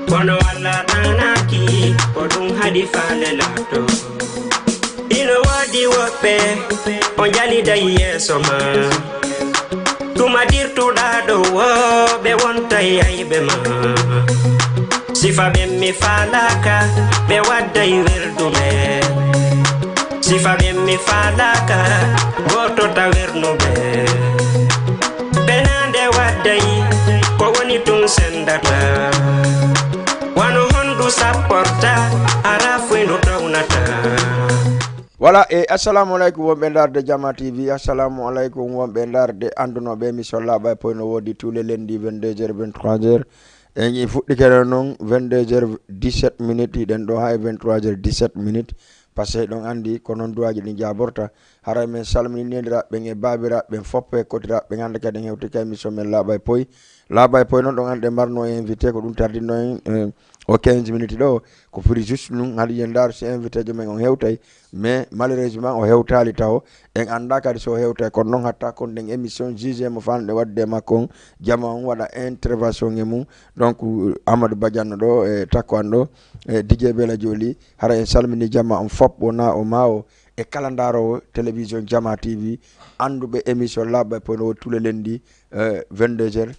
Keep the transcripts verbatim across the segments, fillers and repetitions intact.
Kono Allah ɗaanaki, ko ɗum haɗi faale laato. Ino woodi woɓɓe, o jaliday yeeso ma. Tuma dirtuɗaa ɗo woo, ɓe wontay ayɓe ma. Sifa ɓen mi faalaaka, ɓe wadday werduɓe. Sifa ɓen mi faalaaka, gooto ta wernuɓe. Penaande wadday, ko woni tun sendata. Wano hondu sapporta, hara fuyndu townata. Voilà, e assalamu aleykum wonɓe ndaarde Jama T V, assalamu aleykum wonɓe ndaarde anndunooɓe émission Laaɓa e Poy no woodi tous les lundis vingt-deux heures, vingt-trois heures. En fuɗɗike ɗo noon vingt-deux heures dix-sept minutes, hiɗen ɗo haa e vingt-trois heures dix-sept minutes. Parce que ɗon anndi ko noon duwaaji ɗin jaaborta. Haray men salmini neeniraaɓe ɓen e baabiraaɓe ɓen fof e kotiraaɓe ɓen, hannde kadi en hewti ka émission men Laaɓa e Poy. Laaɓa e Poy noon ɗon anndi ɗe marno e invité, ko ɗum tardinno en, eh, o quinze minutes ɗo. Ko firi juste ɗum, haɗi yen ndaaru si invité jo men on hewtay. Mais malheureusement o hewtaali taho. En anndaa kadi so o hewtay, kono noon hatta kon ɗen émission juge mo fanɗe waɗde e makko on, jama on waɗa intervention e mum. Donc, Amadou Badiane ɗo e takko an ɗo, e D J Bela Joli, hara en salmini jama on fop, wona o ma o, e kala ndaaroowo télévision Jama T V, annduɓe émission Laaɓa e Poy no woodi tous les lundis, eh, vingt-deux heures,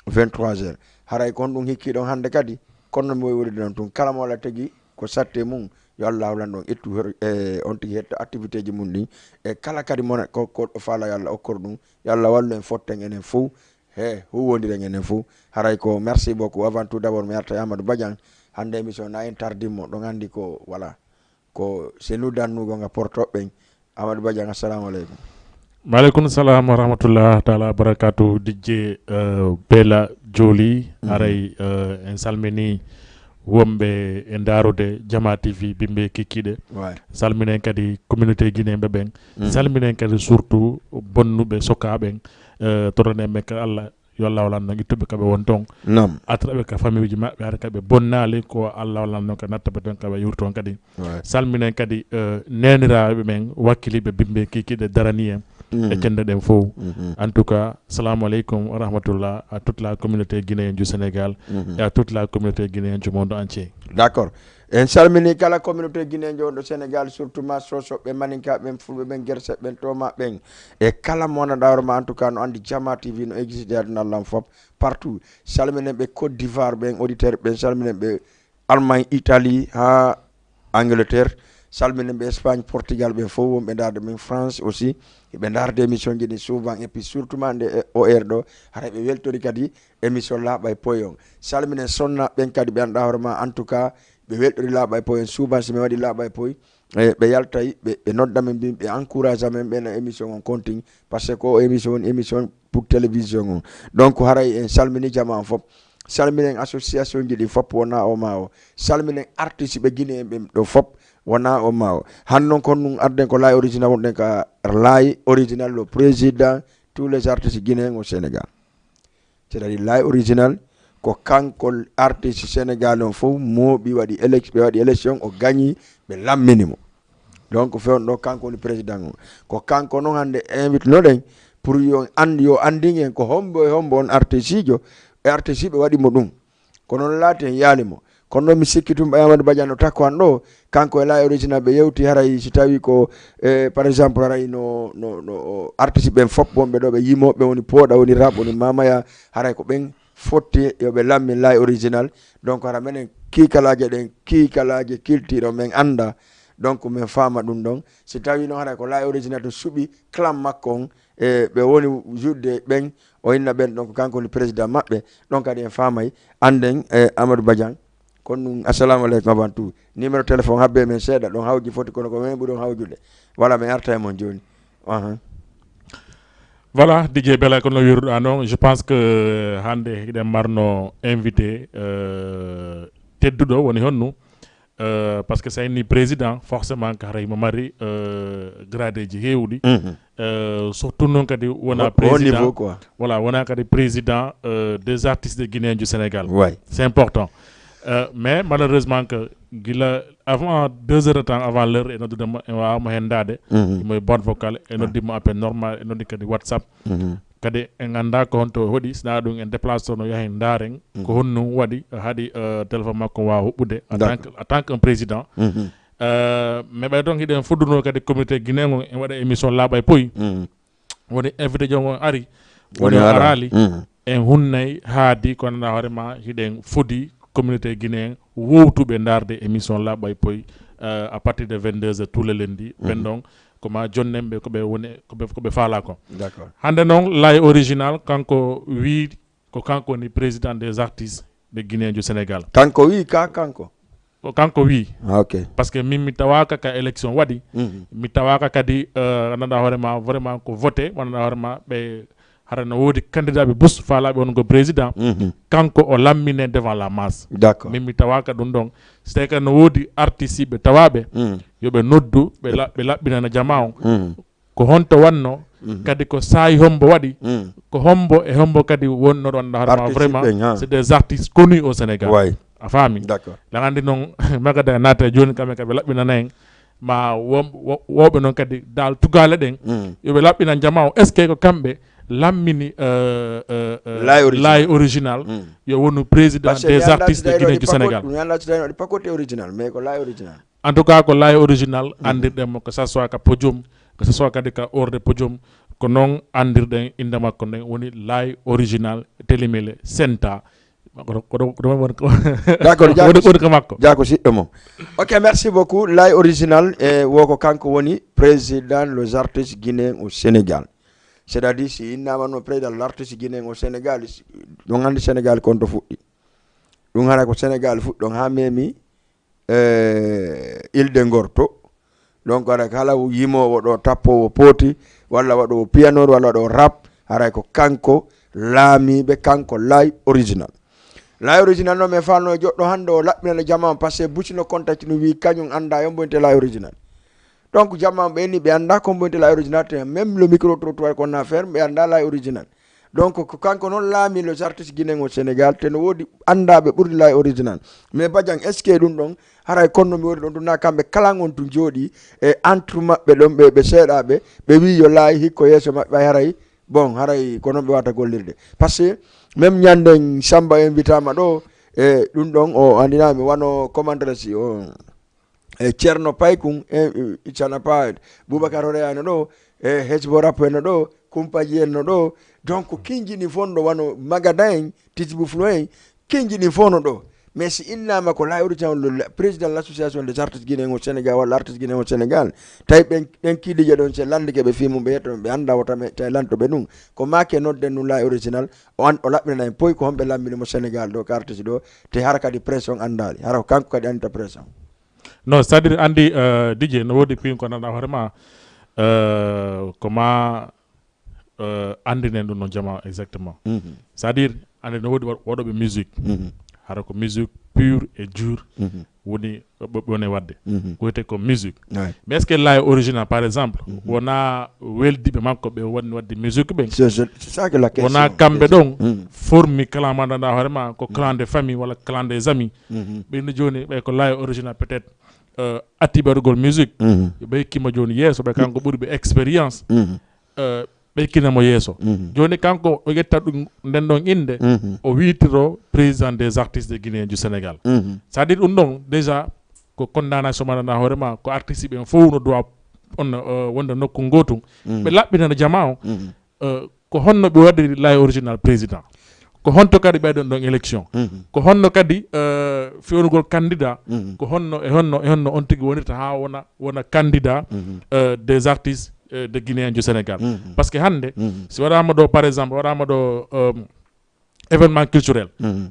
vingt-trois heures. Haray kon ɗum hikki ɗon hannde kadi, kono no mi wowi wondude noon tun. Kala mo Allah tagi ko satte mum, yo Allah hawlan ɗon ittu her-, e on tigi hetta activité ji mum ɗin. E kala kadi mona ko, ko ɗo faala yo Allah okkor ɗum, yo Allah wallu en fotten enen fof. He, huwondiren enen fof. Haray ko merci beaucoup. Avant tout d'abord, mi arta e Amadou Badiane. Hannde émission na en tardimmo, ɗon anndi ko, voilà. Ko c'est nous dannugo nga porto ɓen. Amadou Badiane, assalamu aleykum. Maaleykum salam wa rahmatullah taala wa barakatuh. D J, eh, Bela Joli, mhm, haray, eh, en salmini wonɓe e ndaarude Jama T V, bimbe kikkiɗe. Ouais. Salminen kadi communauté guinéen ɓe ɓen. Mhm. Salminen kadi surtout bonnuɓe soka ɓen, eh, toronen ɓe ka Allah, yo Allah walan noon ittuɓe kaɓe won toon. Naam. Attata ɓe ka famille uji maɓɓe, hara kaɓe bonnaali, ko Allah walan noon ka natta ɓe toon, kaɓe yuuri toon kadi. Ouais. Salminen kadi, eh, neeniraaɓe ɓen, wakkiliiɓe bimbe kikkiɗe darani en, mhm, e cende ɗen fof. Mhm. En tout cas, salamu aleykum wa rahmatullah à toute la communauté guinéenne du Sénégal, mhm, et à toute la communauté guinéenne du monde entier. D'accord. En salmini kala communauté guinéenne on ɗo Sénégal, surtout ma Sosoɓe, Maninkaaɓe ɓen, Fulɓe ɓen, Gerse ɓen, Tooma ɓen, e kala mo wonanɗaa hoore ma, en tout cas, no anndi Jama T V no existe e aduna Allah on fop, partout. Salminen ɓe Côte d'Ivoire ɓen, auditeur ɓen, salminen ɓe Allemagne, Italie, haa Angleterre. Salminen ɓe Espagne, Portugal ɓen fof, wonɓe ndaarde men France aussi. Ɓe ndaarde émission ji ɗin souvent, et puis surtout ma nde, e, o heure ɗo, hara ɓe weltori kadi émission Laaɓa e Poy on. Salminen sonna ɓen kadi ɓe anndaa hoore ma, en tout cas, ɓe weltori Laaɓa e Poy on. Souvent, si mi waɗi Laaɓa e Poy, e, ɓe yaltay, ɓe, ɓe nodda men, mbin, ɓe encourage men, ɓe na émission on continue. Parce que ko émission, émission pour télévision on. Donc, haray en salmini jama on fop. Salminen association ji ɗi fop, wona o ma o. Salminen artiste ɓe Guinée en ɓen ɗo fop, wona o ma o. Han noon kon ɗum arden ko Laye Original, wonɗen ka Laye Original, le président tous les artistes guinéens au Sénégal. C'est-à-dire Laye Original, ko kanko artiste Sénégal on fof mooɓi, waɗi élec-, ɓe waɗi élection, o gañi, ɓe lammini mo. Donc, fewndo ɗo, kanko woni président o. Ko kanko noon hannde invitenoɗen pour yo an-, yo anndin en ko hombo e hombo on artiste ijo, e artiste ɓe waɗi mo ɗum. Ko noon laati en yaali mo. Kono noon mi sikki tun ɓay Amadou Badiane no takko an ɗo, kanko e Laye Original ɓe yewti, haray si tawi ko, eh, par exemple, haray no, no, no, o, artiste ɓen fop wonɓe ɗo, ɓe yimooɓe, woni pooɗa, woni rap, woni mamaya, haray ko ɓen fotti yo ɓe lammin Laye Original. Donc, hara menen kiikalaaje ɗen, kiikalaaje culture on men annda. Donc, men faama ɗum ɗon. Si tawi noon hara ko Laye Original to suɓi clan makko on, e ɓe woni judde ɓen, o inna ɓen ɗon ko kanko woni président maɓɓe. Ɗon kadi en faamay, annden, e Amadou Badiane. Kono ɗum, assalamu aleykum avant tout. Numéro téléphone habbe men seeɗa, ɗon hawji foti kono ko men ɓuri on hawjude. Voilà, mi arta e mon jooni. Ahan. Voilà, D J Bela, kono wiruɗa noon, je pense que hannde hiɗen marno invité, euh, tedduɗo, woni honno? Euh, parce que so a inni président, forcément ko haray mo mari, euh, gradeji heewɗi. Mhm. Euh, surtout noon kadi wona au, au président, niveau, quoi. Voilà, wona kadi président, euh, des artistes guinéens du Sénégal. Ouais. C'est important. Euh, mais malheureusement que gila avant deux heures de temps avant l'heure, e noddude mo, e waawamo hendaade. Mhm. Imo e boîte vocale, e, ouais, noddi mo appel normal, e noddi kadi WhatsApp. Mhm. Kadi en anndaa ko honto hoɗi, sinaa ɗum en déplacé no yahen ndaaren ko honno waɗi, haɗi, euh, téléphone makko waawa huɓɓude en tant que, en tant qu'un président. Euh, mais ɓay ɗon hiɗen fuɗɗuno kadi communauté guinéen on, en waɗa émission laaɓa e poyi. Woni invité jon on ari, woni o araali, en hunnay haadi ko anndaa hoore ma hiɗen fodi communauté guinéen wowtuɓe ndaarde émission laaɓa e poyi, euh, à partir de vingt-deux heures tous les lundis. Ɓen ɗon ko ma jonnen ɓe ko ɓe woni, ko ɓe, ko ɓe faalaa ko. D'accord. Hannde noon, Laye Original, kanko wii ko kanko woni président des artistes de Guinée du Sénégal. Kanko wii ka kanko? Ko kanko wii. Ah, ok. Parce que min mi tawaaka ka élection waɗi. Mi tawaaka kadi, euh, anndaa hoore ma vraiment ko voté, anndaa hoore ma ɓe hara no woodi candidat ɓe bus faalaaɓe won ko président. Kanko o lammine devant la masse. D'accord. Min mi tawaaka ɗum ɗon. Si tawi kadi no woodi artiste ɓe tawaaɓe, yo ɓe noddu, ɓe la-, ɓe laɓɓinana jamaa on. Ko honto wanno, kadi ko saa'i hombo waɗi, ko hombo e hombo kadi wonno ɗon, anndaa hoore ma vraiment, c'est des artistes connus au Sénégal. A faami? D'accord. Ɗan anndi noon, magada naata jooni kamɓe ka ɓe laɓɓinana en, ma wo-, wo-, wowɓe noon kadi daal tugaale ɗen, yo ɓe laɓɓinan jamaa on, est-ce que ko kamɓe lammini, euh, euh, euh, Laye Original. Laye Original, yo wonu président des artistes de Guinée du Sénégal. Mi anndaa si tawi waɗi pakote Original, mais ko Laye Original. En tout cas, ko Laye Original, anndirɗen mo, que ça soit ka podium, que ça soit kadi ka hors de podium, ko noon anndirɗen innde makko nden, woni Laye Original, Telimele Senta. Ko ɗo, ko ɗo, ko ɗo woni ko, d'accord, woni, woni ko makko. Jaako siɗɗo mo. Ok, merci beaucoup. Laye Original, e wo ko kanko woni président les artistes guinéens au Sénégal. C'est-à-dire, si innama no président les artistes guinéens au Sénégal, si, ɗum anndi Sénégal kon to fuɗɗi. Ɗum hara ko Sénégal fuɗɗi ɗon haa memi, eh, Île de Ngor to. Donc, haray kala yimoowo ɗo, tappoowo pooti, walla waɗoowo piano, walla waɗoowo rap, haray ko kanko laamiiɓe, kanko Laye Original. Laye Original noon, mi faalno e joɗɗo hannde o laɓɓinana jamaa on, parce que Bucino Contact no wii kañum anndaa e hombo wonti Laye Original. Donc, jamaa on ɓe ni ɓe anndaa ko hombo wonti Laye Original, te même le micro-trottoir ko wonnaa fermé, ɓe anndaa Laye Original. Donc, ko kanko noon laamii les artistes guinéens au Sénégal, te no woodi anndaaɓe ɓurɗi Laye Original. Mais Badiane, est-ce que ɗum ɗon, haray kono mi woodi ɗon, ɗum na kamɓe kala on tun jooɗii e entre maɓɓe ɗon, ɓe, ɓe seeɗaaɓe, ɓe wii yo Laye hikka yeeso maɓɓe, ay haray, bon, haray ko noon ɓe wata gollirde. Parce que même ñanden Samba invitaama ɗo, e ɗum ɗon o anndinaami wano commandant si o, e Ceerno Paykun, e, e, Canapa, Boubacar Horeya no ɗo, e Hesbo Rap en no ɗo, Kumpaji en no ɗo. Donc, kinji ɗin fof no ɗo, wano Magada en, Tijbu Flo en, kinji ɗin fof no ɗo. Mais si innama ko Laye Original, le, le président de l'association des artistes guinéens au Sénégal, walla artistes guinéens au Sénégal, tawi ɓen, ɓen kiidiiɓe ɗon, si landike ɓe fii mum, ɓe yetto ɓe annda wota ɓe, tawi lanto ɓe ɗum. Ko make nodden ɗum Laye Original, o an, o laɓɓinana en poy ko homɓe lammini mo Sénégal ɗo, ka artiste ɗo, te hara kadi pression anndaali, hara ko kanko kadi anndita pression. Non, c'est-à-dire, anndi, euh, D J, no woodi piin ko nanɗa hoore ma, euh, ko ma, euh, anndinen ɗum no jamaa exactement. C'est-à-dire, anndi no woodi wa-, waɗooɓe musique. Hara ko musique pure et dure woni ɓe, ɓe woni waɗde. Ko wiyetee ko musique. Ouais. Mais est-ce que Laye Original, par exemple, wona weldiiɓe makko ɓe woni waɗde musique ɓen? C'est, c'est, c'est ça que la question. Wona kamɓe ɗon formi clan ma nanɗa hoore ma, ko clan de famille walla clan des amis. Ɓe no jooni, ɓe ko Laye Original peut-être, euh, atti ɓe waɗugol musique. Ɓe hikkima jooni yeeso, ɓe kanko ɓuri ɓe expérience. Euh, ɓe hikkina mo yeeso. Jooni kanko o ƴetta ɗum, nden ɗon innde, o wiytiro président des artistes de Guinée du Sénégal. C'est-à-dire ɗum ɗon, déjà, ko condamnation ma nanɗa hoore ma, ko artiste ɓen fof no droit on, euh, wonde nokku ngootu. Ɓe laɓɓinana jamaa on. Euh, ko honno ɓe waɗiri Laye Original président? Ko honto kadi ɓeyɗon ɗon élection? Ko honno kadi, euh, fewnugol candidat? Ko honno e honno e honno on tigi wonirta haa wona, wona candidat, euh, des artistes, euh, de Guinée du Sénégal? Parce que hannde, si waɗaama ɗo, par exemple, waɗaama ɗo, euh, événement culturel,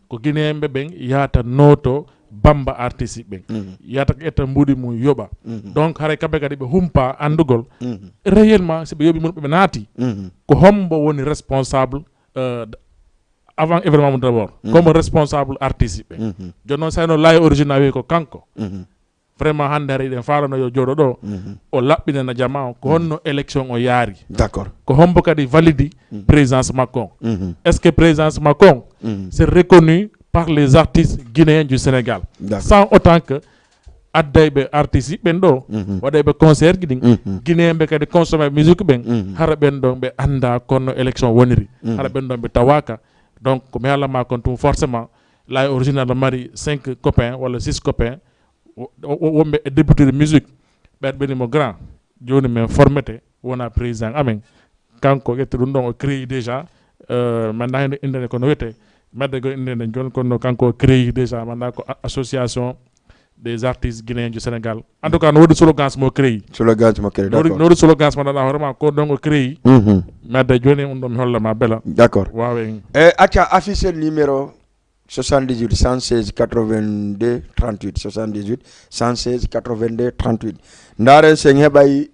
ko Guinéen ɓe ɓen yahata nooto bamba artiste ɓen. Yahata ƴetta mbuuɗi mum yoɓa. Donc, haray kamɓe kadi ɓe humpa anndugol réellement, si ɓe yoɓi mum ɓe naati, ko hombo woni responsable, euh, avant événement mum d'abord, comme responsable artiste ɓe. Jooni noon, so no Laye Original wi ko kanko, vraiment, hannde hara eɗen faalano yo jooɗo ɗo, o laɓɓinana jamaa on ko honno élection o yaari. D'accord. Ko hombo kadi validi présidence makko on? Est-ce que présidence makko on, c'est reconnu par les artistes guinéens du Sénégal? D'accord. Sans autant que addayɓe artiste ɓen ɗo, mhm, waɗayɓe concert ji ɗin, mhm, guinéen ɓe kadi consommé musique ɓen, mhm, hara ɓen ɗon ɓe annda kono élection woniri, mhm, hara ɓen ɗon ɓe tawaka. Donc ko mi haalama kon tun, forcément, Laye Original no mari cinq copains walla six copains, wo- wo- wonɓe e débuté de musique, ɓen ɓeni mo grand, joni min formete wona président amen. Kanko ƴetti ɗum ɗon, o créé déjà, euh, maintenant hino innde nde kono wiyete, medde go innde nde joni, kono kanko o créé déjà maintenant ko a- association des artistes guinéens du Sénégal. En tout cas no woodi slogan mo créé. Slogan mo créé, no woodi- d'accord, no woodi slogan mo nana hoore ma ko ɗon o créé. Mhm. Medde joni on ɗon mi holla ma bela. D'accord. Wawen. E acca affiche numéro soixante-dix-huit cent seize quatre-vingt-deux trente-huit, soixante-dix-huit cent seize quatre-vingt-deux trente-huit. Ndaren sen heɓay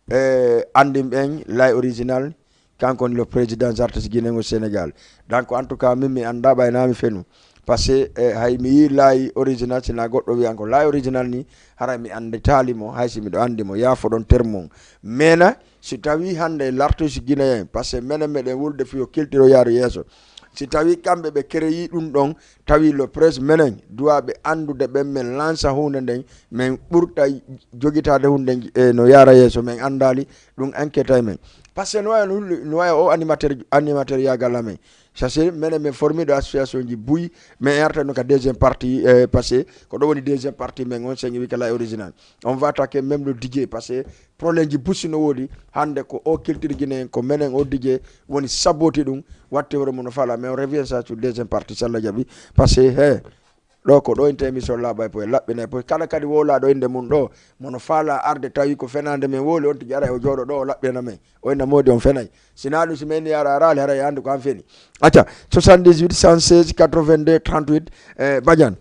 e anndi ɓen Laye Original, kanko woni le président artiste guinéen au Sénégal. Donc en tout cas min mi annda ɓay na mi fenu, parce que e, hay mi yi Laye Original, sina goɗɗo wiyan ko Laye Original ni, haray mi annditaali mo, hay si miɗo anndi mo, yaafoɗon termon. Mena si tawi hannde l'artiste guinéen, parce que menen meɗen wulde fiyo kiltiro yaaru yeeso, si tawi kamɓe ɓe créé ɗum ɗon, tawi le presse menen duwaɓe anndude ɓen, men lansa huunde nden, men ɓurta jogitaade huunde nden e no yaara yeeso, men anndaali ɗum, inquiétay men. Parce que no waya no waya o animateur, animateur yaagal amen, ça c'est menen men formiɗo association ji buy, men arta no ka deuxième partie, eh, parce que ko ɗo woni deuxième partie men on, sen wi kala original, on va attaquer même le D J, parce que problème ji busi no woodi. Hannde ko o culture guinéen, ko menen o D J woni saboti ɗum, watti hoore mum no fala, mais on revient ça sur deuxième partie, si Allah jaɓi, parce que he ɗo ko ɗo inte émission laaɓay poye, laɓɓinay poye. Kala kadi wowlaaɗo innde mum ɗo, mono faalaa arde tawi ko fenaande men wowli, on tigi ara o jooɗo ɗo, o laɓɓina men. O inna moodi on fenay. Sinaa ɗum, si men ni ara araali, haray hannde ko an feni. Acca, soixante-dix-huit cent seize quatre-vingt-deux trente-huit, eh, Badiane.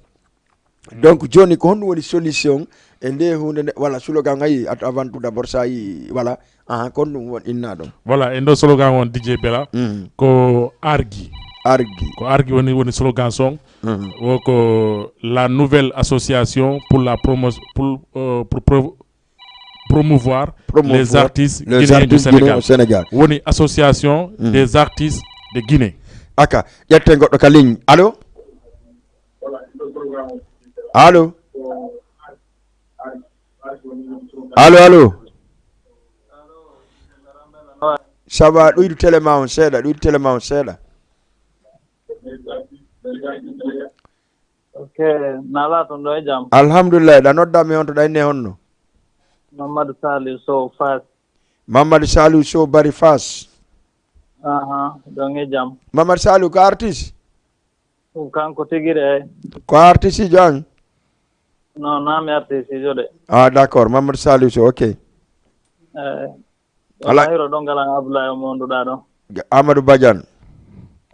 Donc, jooni ko honɗum woni solution e nde huunde nde, walla slogan, a yii, at-, avant tout d'abord, so a yii, voilà, ahan, ko honɗum woni innaa ɗon? Voilà, e ndo slogan on, D J Bella, mhm, ko argi. Argi. Ko argi woni, woni slogan son. Mhm. O ko la nouvelle association pour la promo-, pour, euh, pour pro-, promouvoir, promouvoir les artistes, les guinéens du, artistes guinéens Sénégal. Au Sénégal. Woni association, mhm, des artistes de Guinée. Aka, ƴetten goɗɗo ka ligne. Allô? Allô? Allô, allô? Ça va, ɗuydu télé ma on seeɗa, ɗuydu télé ma on seeɗa. Ok, naalaa toon ɗo e jam? Alhamdulillah, ɗa nodda mi on to ɗa inne honno? Mamadou Saliou Sow Fass. Mamadou Saliou Sow Bari Fass. Aha, ɗon e jam. Mamadou Saliou ko artiste? Ko kanko tigi de. Ko artiste ijo an? Non, naa mi artiste ijo de. Ah, d'accord, Mamadou Saliou Sow, ok. Eh, Ala- Tahiro ɗon galan Abdoulaye o monduɗa ɗon. Ga-, Amadou Badiane.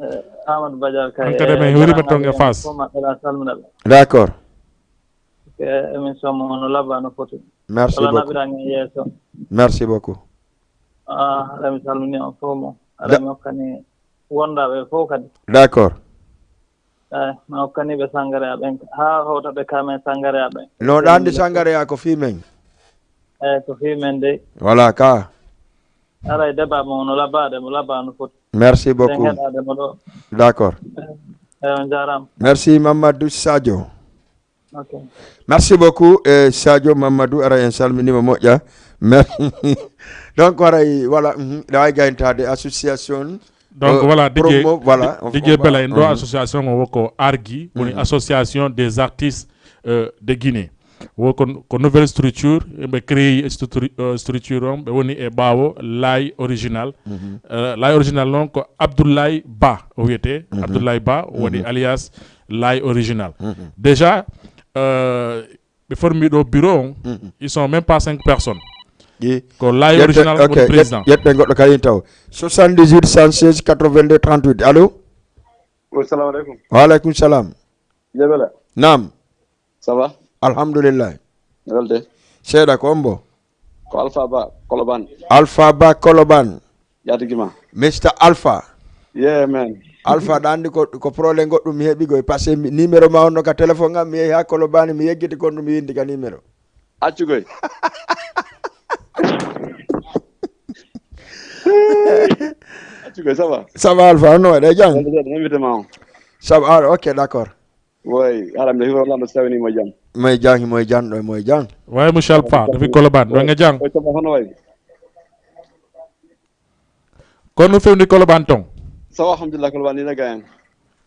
Eh, Amadou Badiane kay. An kadi e men hurima toon e Fass. Fof maɓɓe ɗa salmina ɓe. D'accord. Ke émission mo no labba no foti. Merci beaucoup. Wala naɓiran en yeeso. Merci beaucoup. Ah, ala mi salmini on fof mo. Ala Da- mi hokkani wondaɓe fof kadi. D'accord. Eh, mi hokkani ɓe sangare aɓen. Ha hawta ɓe kamen sangare aɓen. No ɗandi sangare ya ko fi men. Eh, ko fi men de. Voilà ka. Aray débat mo no labade, mo laba no foti. Merci beaucoup. Heɗade mo ɗo. D'accord. Eh, eh, on jarama. Merci Mamadou Sadio. Ok. Merci beaucoup, eh, Sadio Mamadou, ara en salminima moƴƴa. Merci. Donc, aray, voilà, mhm, ɗa wawi gayntade association. Donc, euh, voilà, promo, voilà, D J Bella, en ɗo, mhm, association o woko argi, woni, mhm, association des artistes, euh, de Guinée. Wo ko, ko nouvelle structure, ɓe créé stru-, euh, structure on, ɓe woni e ɓaawo Laye Original. Mhm. Euh, Laye Original noon ko Abdoulaye Ba o wiyete. Mhm. Abdoulaye Ba, o waɗi, mhm, alias Laye Original. Mhm. Déjà, euh, ɓe formi ɗo bureau on, mhm, ils sont même pas cinq personnes. Ko Laye Original woni président. Ƴetten goɗɗo kadi taw. Soixante-dix-huit cent seize quatre-vingt-deux trente-huit. Allô? Assalamu aleykum. Wa aleykum salam. Jabela. Naam. Ça va? Alhamdulillah. Welde. Seeɗa ko ombo? Ko Alpha Ba, Koloban. Alpha Ba Koloban. Ƴaatigi ma. Mister Alpha. Yeah, man. Alpha, ɗa anndi ko, ko problème goɗɗum mi heɓi koy, parce que mi, numéro ma on no ka téléphone am, mi yehi ha Kolobani, mi yeggiti kon ɗum, mi windi ka numéro. Accu koy. Accu koy, ça va? Ça va, Alpha, on no waɗa jam? Welde, welde, invité ma on. Ça va, ah, ok, d'accord. Woy, haɗa mi hiwro lanɗo so tawi ni mo jam. Moye jang, moye jang, ɗo moye jang. Way, Michel Pa, ɗo fi Koloban, ɗo nga jang. Koy sama hono way. Kono fewndi Koloban ton. Sawa, alhamdulillah, Koloban ni na gayan.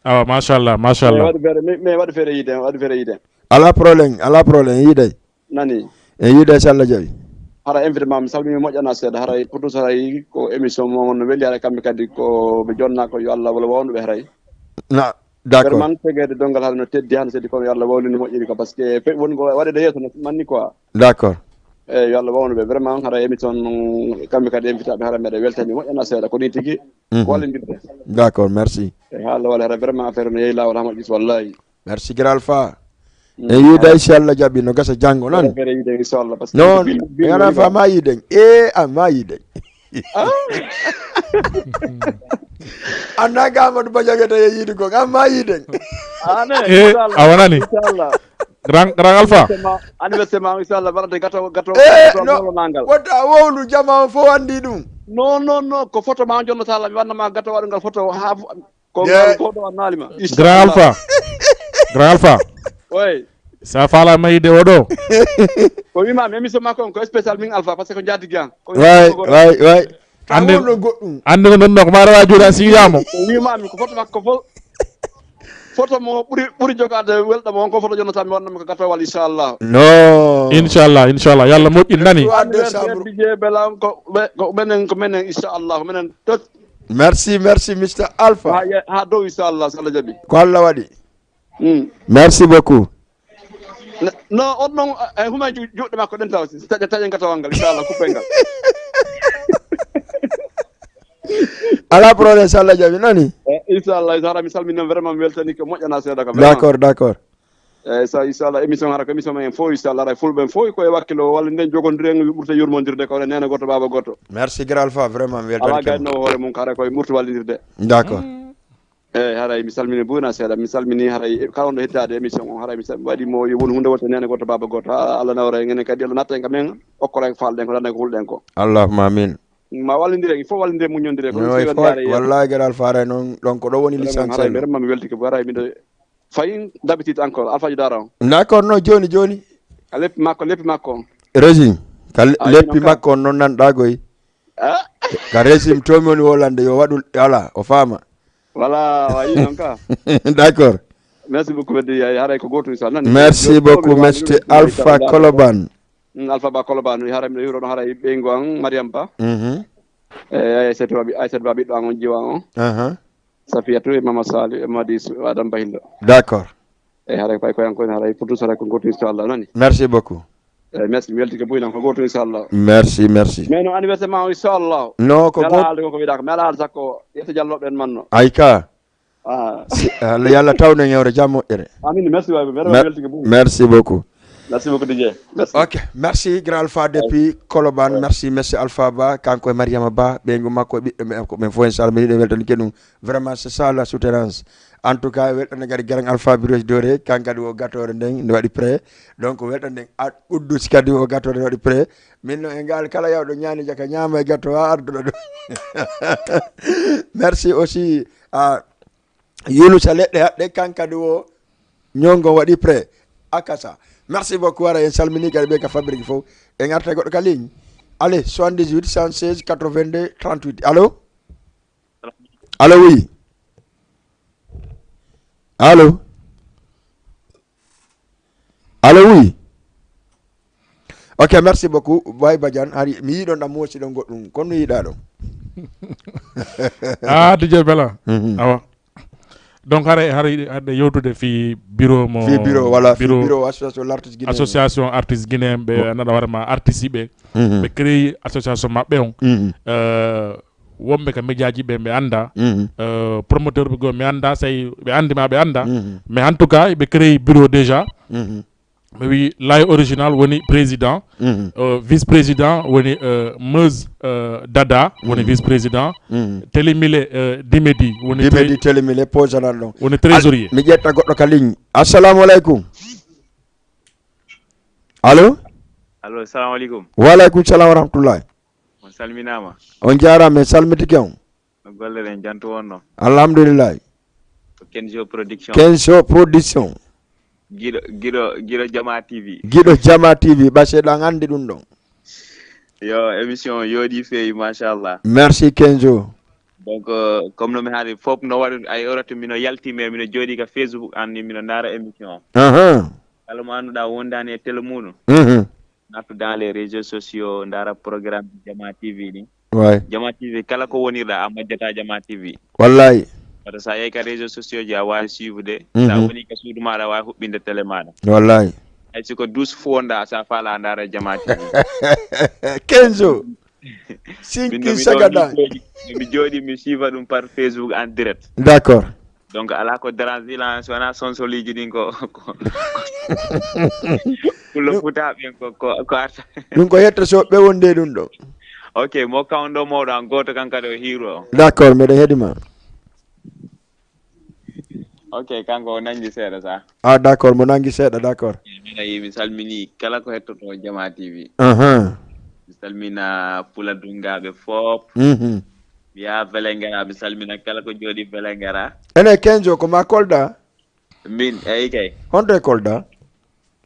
Awa, machallah, Mais machallah. waɗi fere, mais mais waɗi fere yide, waɗi fere yide. Ala problème, ala problème, yiɗay. Nani? E yiɗay so Allah jaɓi. Hara invité ma mi salmini moƴƴana seeɗa, haray pour tout haray ko émission mo on weli, haray kamɓe kadi ko ɓe jonna ko yo Allah wala wawnuɓe haray. Na, d'accord. Vraiment, tegede dongal hara no teddi han sedi kono yo Allah wawnini moƴƴini ko parce que fe woni ko waɗede yeeso no manni quoi. D'accord. Eyi, yo Allah wawnuɓe vraiment, hara émission kamɓe kadi invitaɓe hara meɗa weltani moƴƴana seeɗa ko ni tigi. Mhm. Wallidirde. D'accord, merci. E ha Allah wala hara vraiment affaire no yehi lawol ha moƴƴi so wallahi. Merci, Grand Alpha. E yiɗay si Allah jaɓi no gasa janngo nan. Affaire yide inchallah parce que Non, bil- bil- Grand Alpha ma yiɗen. E a ma yiɗen. Anna ga Amadou Badiagata e yiɗi ko a ma yiɗen. Ane, Eh, inchallah. A wonani? Inchallah. Grand, Grand Alpha. Anniversaire ma inchallah, waɗata gato gato E gato no. Mawlanagal. Wota wowlu jama on fof andi ɗum. Non non non, ko photo ma jonnata Allah, mi wanna ma gato waɗugal photo ha fo- ko Yeah. ngal ko ɗo annali ma. Grand Alpha. Grand Alpha. Oy. Sa fala mayde o ɗo. Ko wima mi émission makko on ko spécial min Alpha parce que ko jaati gian. Ko Way, way, way. Ande Wowlu goɗɗum. ande ko non ko mara wajuda siyamo. Ko wima mi ko photo makko fof. Photo mo ɓuri ɓuri jogade welɗo mo on ko photo jonnata mi wanna mi ko gato wal inchallah. No. Inchallah, inchallah. Yalla moƴƴin nani. Trois décembre. Bije belan ko ɓe- ko menen ko menen inchallah ko menen tot. Merci, merci, Mister Alpha. Ha ye- ha dow inchallah so Allah jaɓi. Ko Allah waɗi. Mm. Merci beaucoup. No, no on non e huma ju- juɗɗe makko ɗen taw si taƴa taƴa gatawal ngal inchallah kuppel ngal. Ala problème, so Allah jaɓi nani. Eh, inchallah so hara mi salmini on vraiment mi weltani ko moƴƴana seeɗa kam vraiment. D'accord, d'accord. Eyyi sa inchallah émission hara ko émission men fof inchallah hara fulɓe en fof koye wakkilo walla nden jogondiren ɓurta yurmodirde ko nene goto baba goto. Merci, Grand Alpha, vraiment mi Ala weltani gayno hoore mum hara koye ɓurta wallidirde. D'accord. Eyyi haray mi salmini buna seeɗa mi salmini haray kala on ɗo hettade émission o haray mi sal- waɗi mo yo won hunde wonta nene goto baba goto ha Allah nawra en enen kadi Allah natta en kam en okkora en falɗen ko danda ko hulɗen ko. Allahumma amin. Ma wallidiren il faut wallidiren muññodiren ko No, ɗum il sewi faut wallahi wallahi, Grand Alpha, haray noon ɗon ko ɗo woni l'essentiel. Vraiment mi weltike bo haray miɗo fayin d'habitude encore Alpha Diodara on. D'accord, no joni joni. A leppi makko leppi makko on. Régime ka le- Ah, leppi non, ka- makko on noon nan ɗagoy. Ah, Ka régime to mi woni wolande yo waɗu ala o faama. Voilà wayi noon ka. D'accord. Merci beaucoup wedde yayi haray ko goto inchallah nani. Merci beaucoup, Mister Alpha Koloban. Mm, Alpha Ba Koloban haray miɗo hiwrono haray ɓeygu an Mariam Ba. Mhm. E Aysatu Ba Aysatu Ba ɓiɗɗo an on jiwa on. Aha. Safiyatu e Mama Sali e Madi Su- Adam Bahillo. D'accord. E haray pay koyan koyen haray pour tout haray ko goto inchallah nani. Merci beaucoup. E merci mi weltike buynan ko goto inchallah. Merci, merci. Mais no anniversaire ma o inchallah. No ko Mi ala goto. haalde ko ko wiɗa ko mi ala haalde sakko yetta jalloɓe en manno. Ay ka. Ah, Si- Allah yalla tawno ñewre jam moƴƴere. Amin merci waay mi Mer- weltike buy. Merci beaucoup. Merci beaucoup D J. Merci. Ok, merci Grand Alpha depuis Koloban. Merci, merci Alpha Ba, kanko e Mariama Ba, ɓeygu makko e ɓiɓɓe ɓe ko ɓen fof inchallah mi yiɗo weltanike ɗum. Vraiment c'est ça la soutenance. En tout cas weltane kadi Grand Alpha Biros Doré kan kadi o gatore nden ne waɗi prêt. Donc weltane nden a uddusi kadi o gatore ne waɗi prêt. Min no e ngal kala yawɗo ñaani jaka ñaama e gato ha arduɗo ɗum. Merci aussi à Yunusa Leɗɗe Haɗɗe kan kadi o ñongo waɗi prêt. Akasa. Merci beaucoup, ara en salmini kadi ɓe ka fabrique fof. En arta goɗɗo ka ligne. Allez, soixante-dix-huit cent seize quatre-vingt-deux trente-huit. Allô? Allô, oui. Allô? Allô, oui. Ok, merci beaucoup. Bay Badiane, hari mi yiɗon ɗam mosi ɗon goɗɗum. Kono yiɗa ɗon. Ah, D J Bella. Mhm. Awa. Donc hara hara hade yewtude fi bureau mo Fi bureau, voilà, fi bureau bureau association l'artiste guinéen. Association artiste guinéen ɓe naɗa hoore ma artiste ɓe. Mhm. Ɓe créé association maɓɓe on. Mhm. Euh, wonɓe ka médiaji ɓe ɓe anda. Mhm. Euh, promoteur ɓe goo mi anda say ɓe andi ma ɓe anda. Mhm. Mais en tout cas ɓe créé bureau déjà. Mhm. Mi wi Laye Original woni président. Mhm. Euh, vice président woni euh, Meuse euh, Dada woni Mhm. vice président. Mhm. Telimile euh, Dimedi woni tré- Dimedi Telimile posanan ɗon. Woni trésorier. Mi ƴetta goɗɗo ka ligne. Assalamu aleykum. Allô? Allo, salamu aleykum. Wa aleykum salam wa rahmatullahi. On salminaama. On jaaraama, en salmitike on. No golle ɗen jantu wonno. Alhamdulillahi. Ko Kenzo Production. Kenzo Production. Giɗo, giɗo, giɗo Jama T V. Giɗo Jama T V, ɓa seeɗa an anndi ɗum ɗon. Yo, émission o yooɗi feewi, machallah. Merci Kenzo. Donc, euh, comme no mi haali fof no waɗi, a yewrata mino yalti, mais mino jooɗi ka Facebook an ni mino ndaara émission o. Ahan. Kala mo annduɗa wondani e télé muɗum, Mhm. nattu dans les réseaux sociaux, ndaara programme Jama T V ɗin. Way. Jama T V, kala ko wonirɗa, a majjata Jama T V. Wallahi. Wata sa yehi ka réseaux sociaux ji, a waawi suivre de. Mhm. Sa woni ka suudu maɗa, a waawi huɓɓinde télé maɗa. Wallahi. Hay si ko douze fo wonɗa, sa faala a ndaara Jama T V. Kenzo. Min no Sinki mi ɗo sagada. mi jooɗi, no mi jooɗi, mi suiva ɗum par Facebook en direct. D'accord. Donc, ala ko dérange lan, so wona sonsoliji ɗin ko, ko, ko, pullo futa ɓen ko, ko, ko arta. Ɗum ko yetto so ɓe wonde ɗum ɗo. Ok, mo kawndo mawɗo an gooto kan kadi o hiiro. D'accord, meɗen heɗima. Ok, kanko o nangi seeɗa sa. Ah, d'accord, mo nangi seeɗa, d'accord. Mina yi mi salmini kala ko hettoto Jama T V. Ahan. Mi salmina pula dungaɓe fof. Mhm. Wiya Velengara, mi salmina kala ko jooɗi Velengara. Ene Kenzo, ko ma Kolda? Min, eyi kay. Honto e Kolda?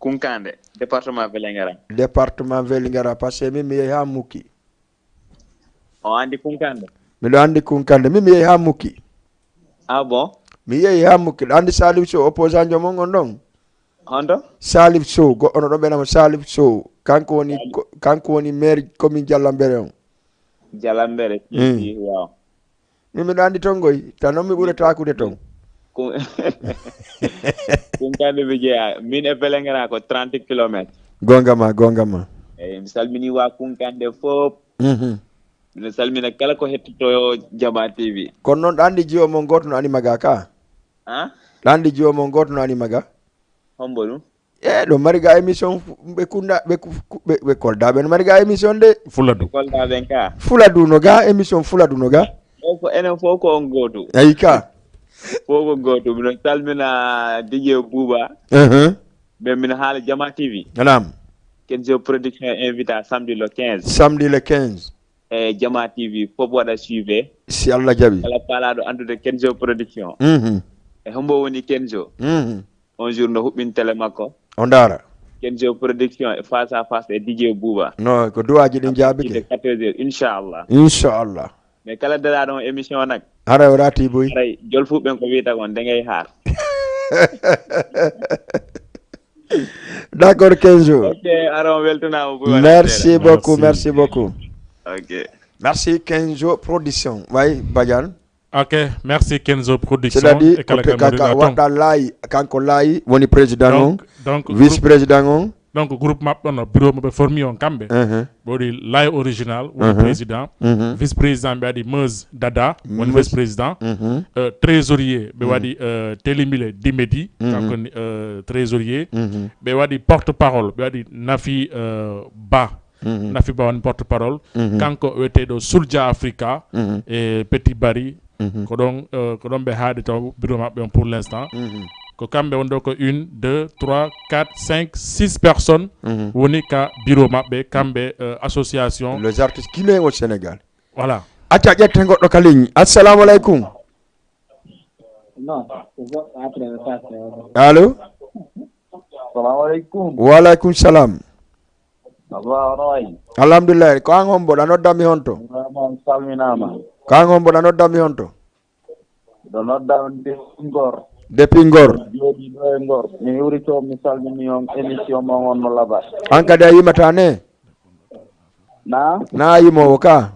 Kunkande, département Velengara. Département Velingara, parce que min mi yehi ha Mukki. O andi Kunkande? Miɗo andi Kunkande, min mi yehi ha Mukki. Ah bon? Mi yehi ha Mukki. Ɗo andi Salif Sow, opposant jo mon on ɗon. Honto? Salif Sow, goɗɗo no ɗon ɓe nama Salif Sow. Kanko woni, ko- kanko woni maire commune Jallambere on. Jalambere, Mm. si, waaw. Min miɗo andi ton goy, tan noon mi ɓurata taakude ton. Kun-, Kunkande mi jeeya. Min e Velengara ko trente kilomètres. Gonga ma, gonga ma. Eyi, mi salmini wa Kunkande fof. Mhm. Miɗo salmina kala ko hettoto Jama T V. Kono noon ɗo andi jiwo mon gooto no ani maga ka. Ah? Ɗo andi jiwo mon gooto no ani maga. Hombo ɗum? E ɗo mari ga émission fu- ɓe kunda ɓe ku- ku- ɓe ɓe Kolda ɓe no mari ga émission de. Fuladu. Kolda ɓen ka. Fuladu no ga émission Fuladu no ga. O ko enen fof ko on gootu. Ayi ka. Fof ko gootu. Miɗo salmina D J Bouba. Mhm. Mais miɗo haala Jama T V. Naam. Kenzo Production invita samedi le quinze. Samedi le quinze. E Jama T V fof waɗa suive. Si Allah jaɓi. Kala paalaɗo andude Kenzo Production. Mhm. E hombo woni Kenzo? Mhm. On jour no huɓɓin télé makko. O ndaara. Kenzo Production e face à face e D J Bouba. No ko duwaji ɗin jaabike. Quatorze heures, inchallah. Inchallah. Mais kala daraɗo on émission nak. Hara o rati boy. Haray jol fu ɓen ko wiyata kon de ngay haar. D'accord Kenzo. Ok, ara on weltanama Bouba. Merci beaucoup, merci beaucoup. Ok. Merci Kenzo Production. Way Badiane. Ok, merci Kenzo Production. C'est-à-dire E kala ko kala mbaɗuɗa toon. Waɗɗa laayi kanko laayi woni président on, Donc, donc, vice groupe, président on. Donc groupe maɓɓe on bureau maɓe formi on kamɓe. Mhm. Ɓe waɗi laayi original woni Mhm. Président. Mhm. Vice président ɓe waɗi Meuse Dada woni Meuse. Vice président. Mhm. Euh, trésorier ɓe Mhm. waɗi euh, Telimile Dimedi Mhm. kanko woni euh, trésorier. Mhm. Ɓe waɗi porte parole ɓe waɗi Nafi euh, Ba. Mhm. Nafi Ba woni porte parole. Mhm. Kanko wiyeteɗo Soulja Africa Mhm. e Petit Bari. Mhm. Ko ɗon euh, ko ɗon ɓe haaɗi taw bureau maɓɓe on pour l'instant. Mhm. Ko kamɓe woni ɗo ko une deux trois quatre cinq six personnes. Mhm. Woni ka bureau maɓɓe kamɓe euh, association. Les artistes guinéens au Sénégal. Voilà. Acca ƴetten goɗɗo ka ligne. Assalamu alaikum. Non, c'est ça, après, ça, c'est Allô. Salamu alaikum. Wa alaikum salam. Abba Roy. Alhamdulillah. Ko an hombo ɗa nodda mi honto? Vraiment, salminama. Ko an hombo ɗa nodda mi honto? Ɗo nodda on de Ngor. Depuis Ngor. Jooɗi ɗo e Ngor. Mi hiwri to, mi salmini on, émission mon on no laaɓa. An kadi a yimata ne? Na? Na a yimowo ka.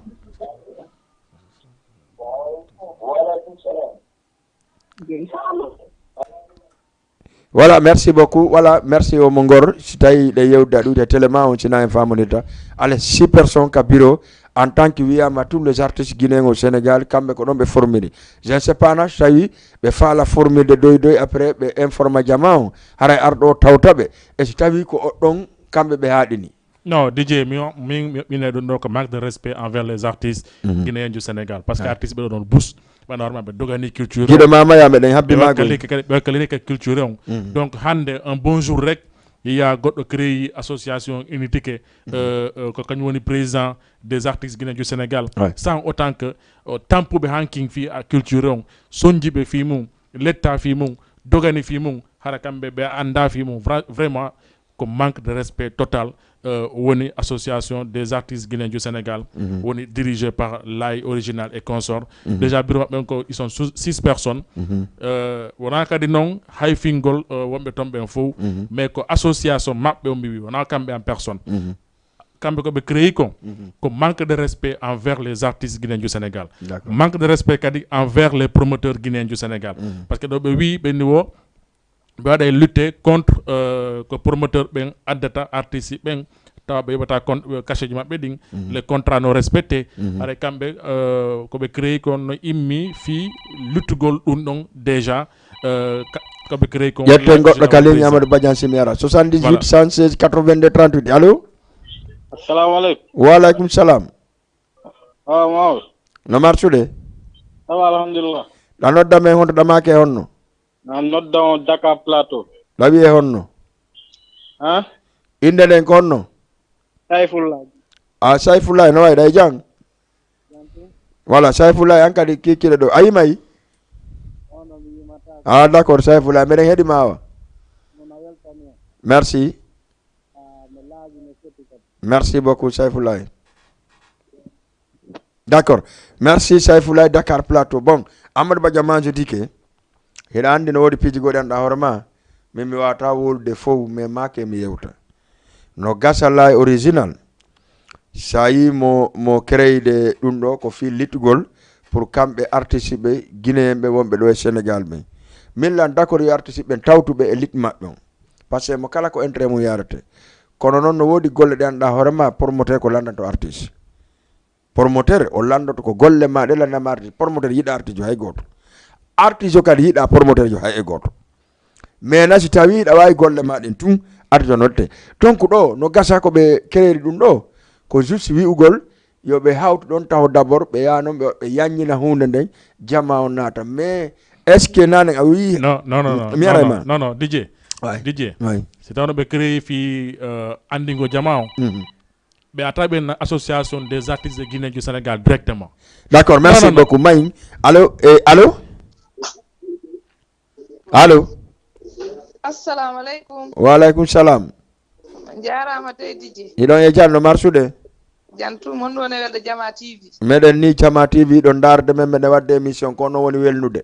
Voilà, merci beaucoup. Voilà, merci o mo Ngor. Si tawi ɗe yewda ɗuuɗe télé ma on sina en famondirta. Allez, six personnes ka bureau en tant que wiyama tous les artistes guinéens au Sénégal, kamɓe ko ɗon ɓe formiri. Je ne sais pas na so tawi ɓe faala formirde doy doy après ɓe informa jama on. Haray arɗo o tawta ɓe. E so tawi ko o ɗon kamɓe ɓe haaɗini. Non, D J, mi min min ɗum ɗo ko manque de respect envers les artistes Mhm. guinéens du Sénégal parce que Ah. artiste ɓe ɗo ɗon bus ɓe normal ɓe dogani culture. Jiɗo mama ya meɗen Ɓe habbi mago. Wakkalike kadi ɓe wakkalike ka culture on. Mhm. Donc hande un bon jour rek yiya goɗɗo créé association unitike euh, euh, ko kañum woni président des artistes guinéens du Sénégal. Ouais. Sans autant que euh, tampuɓe hankin fi a culture on, sonjiɓe fi mum, letta fi mum, dogani fii mum, hara kamɓe ɓe anndaa fii mum. Vra- vraiment, ko manque de respect total. Euh, woni association des artistes guinéens du Sénégal, woni dirigé par Laye Original et consorts. Déjà, bureau maɓɓe on ko, ils sont sou- six personnes. Euh, wonaa kadi noon hay fingol, euh, wonɓe toon ɓen fof, mais ko association maɓɓe on mbiwi, wonaa kamɓe en personne. Kamɓe ko ɓe créé kon, ko manque de respect envers les artistes guinéens du Sénégal. D'accord. Manque de respect kadi envers les promoteurs guinéens du Sénégal. Parce que ɗo ɓe wi ɓe ni wo ɓe waɗa e lutte contre, euh, ko promoteur ɓen addata artiste ɓen, tawa ɓe yoɓata con- euh, cachet ji maɓɓe ɗin. Les contrats non respectés. Haray kamɓe, euh, ko ɓe créé kon no immi fii luttugol ɗum ɗon déjà, euh, ka- ko ɓe créé kon. Ƴetten goɗɗo ka ligne, Amadou Badiane Simiara, soixante-dix-huit, cent seize, quatre-vingt-deux, trente-huit. Allo? Assalamu aleykum. Wa aleykum salam. Ah, mawɗo. No marsude? Awa, alhamdulillah. Ɗa nodda men honto, ɗa maake honno? Na nodda on Dakar Plateau. Ɗa wiye honno? Ha? Innde nden ko honno? Sayfullahi. A Sayfullahi, no wayi ɗa e jam? Voilà, Sayfullahi, an kadi kikkiɗo ɗo. A yimayi? Ah, d'accord, Sayfullahi, meɗen heɗi ma awa. Merci. Merci beaucoup, Sayfullahi. D'accord. Merci, Sayfullahi, Dakar Plateau. Bon, Amadou Badiane Manzo Dike, hiɗa anndi no woodi piiji goɗɗi annduɗa hoore ma, min mi waawata wowlude fow, mais maake mi yewta. No gasa Laye Original, so a yii mo, mo créé de ɗum ɗo, ko fii littugol pour kamɓe artiste ɓe, Guinéen ɓe wonɓe ɗo e Sénégal ɓen. Min lan d'accord yo artiste ɓen tawtuɓe e liɗɗi maɓɓe on. Parce que mo kala ko intérêt mum yarete. Kono noon no woodi golle ɗe annduɗa hoore ma, promoteur ko lanndanto artiste. Promoteur o lanndoto ko golle ma ɗe lanndanma artiste. Promoteur yiɗa artiste jo hay gooto. Artiste o kadi yiɗa promoteur jo hay e gooto. Mais na si tawi ɗa waawi golle ma ɗen tun, artiste o nodde. Donc ɗo no gasa ko ɓe créé ɗum ɗo, ko juste wi'ugol yo ɓe hawtu ɗon taho d'abord, ɓe yaha noon ɓe, ɓe yanñina huunde nden, jama on naata. Mais est-ce que nanen a wi? Non, non, non, non, mi ara e ma. Non, non, D J. Ouais. D J. Ouais. Si tawno ɓe créé fii, euh, anndingo jama on. Mhm. Ɓe ata ɓe na association des artistes guinéens du Sénégal directement. D'accord, merci beaucoup. Mayin. Allo, eh, allo? Allo? Assalamu aleykum. Wa aleykum salam. Jaaraama dey, D J. Hiɗon e jam, no marsude? Jam tun, mon ɗon e welde Jama T V. Meɗen ni Jama T V, ɗon ndaarde men, meɗen waɗde émission, ko non woni welnude.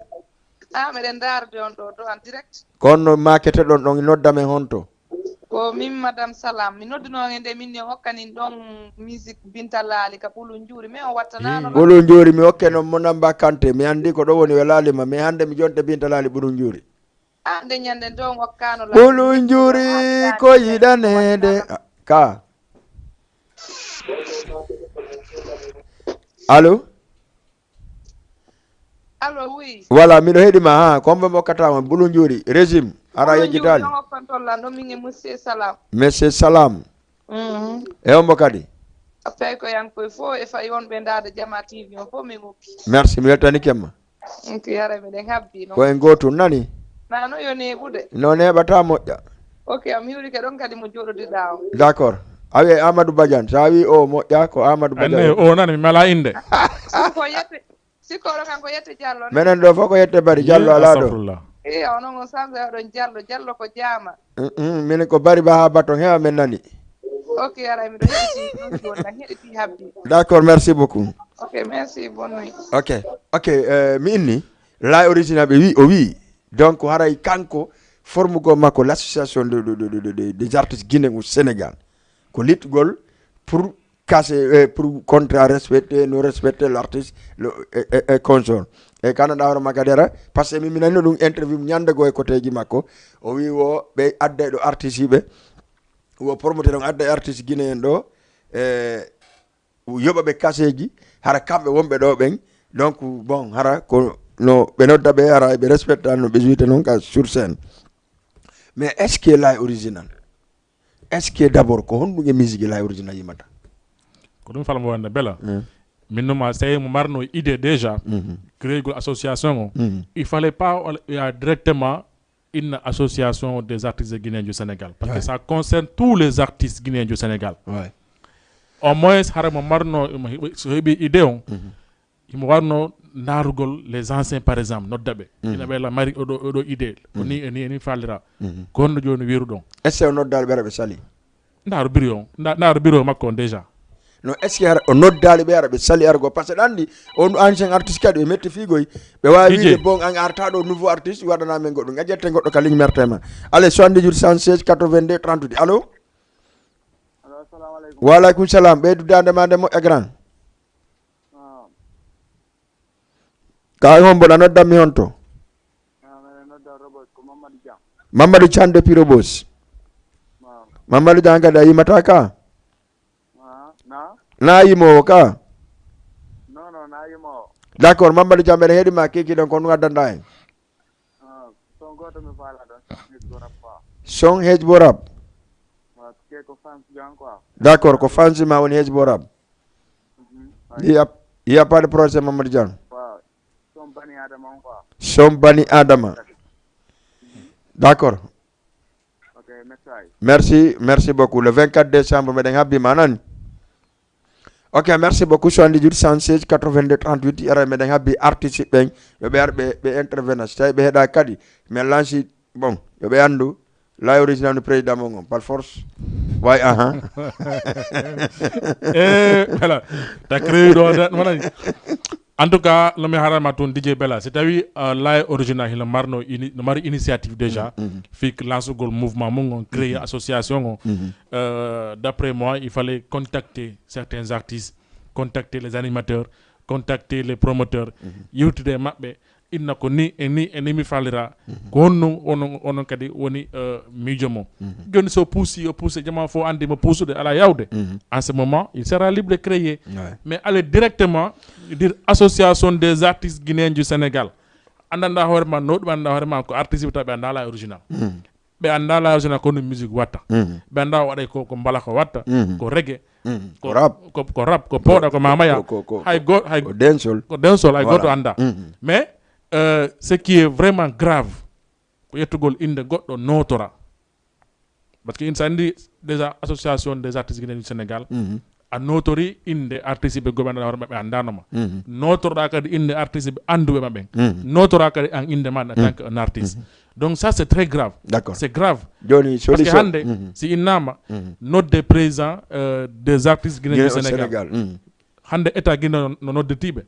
Ah, meɗen ndaarde on ɗo, ɗo en direct. Ko honno maakete ɗon, ɗon nodda men honto? Ko min Madame Salam. Mi nodduno on e nde min ne hokkanin ɗon musique Binta Laali ka Ɓulu Njuuri, mais on wattanaano. Ɓulu Njuuri, mi hokke non mo namba kante. Mi anndi ko ɗo woni welaali ma, mais hannde mi jonte Binta Laali Ɓulu Njuuri. Ah, nde ñande nde on hokkaano la. Ɓulu Njuuri ko yiɗaneede. Ka. Allo? Allo, oui. Voilà, miɗo heɗi ma, ha, ko hombo mo hokkata on, Ɓulu Njuuri, régime, ara yejjitaali. Ɓulu Njuuri, on hokkanto lan ɗo min e Monsieur Salam. Monsieur Salam. Mhm. E hombo kadi? Affaire ko yankoy fof e fay wonɓe ndaada Jama T V on fof min hokki. Merci, mi weltanike ma. Ok, haray meɗen habbi non. Ko en gootum nani? Na no yo neeɓude. No neeɓata moƴƴa. Ok, a mi hiwrike ɗon kadi mo jooɗodiɗa on. D'accord. A wi Amadou Badiane, sa wi o moƴƴa ko Amadou Badiane. Anne o nani mi mala innde. Ko yette, sikko oɗo kan ko yette Diallo ne? Menen ɗo fof ko yette Bari Diallo ala ɗo. Astagfirullah. Iyo, onon on sansa oɗon Diallo, Diallo ko jaama. Mm, mm, minen ko Bari Ba ha baton heewa men nani. Ok, haray miɗo heɗiti, ɗum woni tan heɗiti habbi. D'accord, merci beaucoup. Ok, merci, bonne nuit. Ok, ok, euh, mi inni, Laye Original ɓe wi, o wi, donc haray kanko, forme go makko, l'association de, de, de, de, de, des artistes guinéens au Sénégal, ko littugol pour casser, euh, pour contrat respecter, non respecter l'artiste, le, et, et, et consort. E kananɗa hoore makko kadi ara, parce que min mi nanino ɗum interview ñande goo e koteeji makko, o wi wo ɓe adda e ɗo artiste ɓe, wo promoteur on adda e artiste guinéen ɗo, e yoɓa ɓe kaseeji, hara kamɓe wonɓe ɗo ɓen, donc bon, hara ko no ɓe nodda ɓe, hara ɓe respecta no ɓe juwita noon ka sur scène. Mais est-ce que Laye Original, est-ce que d'abord ko honɗum e musique Laye Original yimata? Ko ɗum falmo wonde bela. Mm. Min numa, tawi mo marno idée déjà, mhm, créer une association, mhm, il fallait pas aller directement une association des artistes guinéens du Sénégal. Parce que, ouais, ça concerne tous les artistes guinéens du Sénégal. Ouais. Au moins, hara mo marno, mo heɓi, so heɓi idée on, mhm, imo warno ndaarugol les anciens, par exemple, nodda ɓe. Ina ɓe la mari oɗo, oɗo idée. Ko ni e ni e ni faalira. Ko honno jooni wiruɗon? Est-ce que o noddaali ɓe ara ɓe sali? Ndaaru bureau on. Nda-, ndaaru bureau makko on déjà. Non, est-ce que hara o noddaali ɓe ara ɓe sali argo? Parce que ɗa anndi on ancien artiste kadi ɓe metti fiigoy. Ɓe waawi wiide bon, an arta ɗo nouveau artiste, waɗana men goɗɗum. A ƴette goɗɗo ka ligne mertema. Allez, soixante-dix-huit, cent seize, quatre-vingt-deux, trente-huit. Allô? Allo, assalamu aleykum. Wa aleykum salam. Ɓeydu daande ma nde moƴƴa grand. Ka e hombo ɗa noddanmi honto? Mamadou Thiam depuis Rebeuss. Mamadou Thiam kadi a yimata ka? Na yimowo ka? D'accord, Mamadou Thiam, meɗen heɗima kikiɗen ko ɗum addanta en. Son hejbo rap. D'accord, ko fansi ma woni hejbo rap. Il y a, il y a pas de problème, Mamadou Diallo. Son bani Adama. D'accord. Merci, merci beaucoup. Le vingt-quatre décembre, meɗen habbi ma nani. Ok, merci beaucoup. Soixante-dix-huit, cent seize, quatre-vingt-deux, trente-huit. Ara meɗen habbi artiste ɓen. Yo ɓe ar ɓe, ɓe intervenant. Si tawi ɓe heɗa kadi, mais lanci, bon, yo ɓe andu. Laay original no président mon on, par force. Way, aha. Eh, voilà. Ta créé ɗo, da-, wona. En tout cas, no mi harama toon, D J Bella, si tawi, euh, Laay original hino marno ini-, no mari initiative déjà, fik lancegol mouvement mum on, créer association on. Euh, d'après moi, il fallait contacter certains artistes, contacter les animateurs, contacter les promoteurs, yewtude e maɓɓe, inna ko ni e ni e ni mi faalira. Ko honno onon, onon kadi woni, euh, miijo mo? Jooni so puusi, o puusi, jama fof anndi mo puusude, alaa yawde. En ce moment, il sera libre de créer. Mais aller directement dire association des artistes guinéens du Sénégal. Anndanɗaa hoore ma, no ɗum anndanɗaa hoore ma ko artiste ɓe taw ɓe anndaa la original. Ɓe anndaa la original ko no musique watta. Ɓe anndaa o waɗay ko, ko mbala ko watta, ko reggae, ko rap, ko, ko rap, ko pooɗa, ko mamaya. Hay go-, hay ko dancehall, hay gooto anndaa. Mais, euh, ce qui est vraiment grave, ko ƴettugol innde goɗɗo nootora. Parce que ina so anndi déjà association des artistes guinéens du Sénégal, a nootori innde artiste ɓe goo ɓe anndaa hoore maɓɓe anndaano ma. Nootoroɗaa kadi innde artiste ɓe annduɓe ma ɓen. Nootoraa kadi an innde ma en tant que un artiste. Donc ça, c'est très grave. D'accord. C'est grave. Jooni, parce que solution hannde, si innaama, nodde président, euh, des artistes guinéens du Sénégal. Hannde état Guinée no, no nodditiiɓe.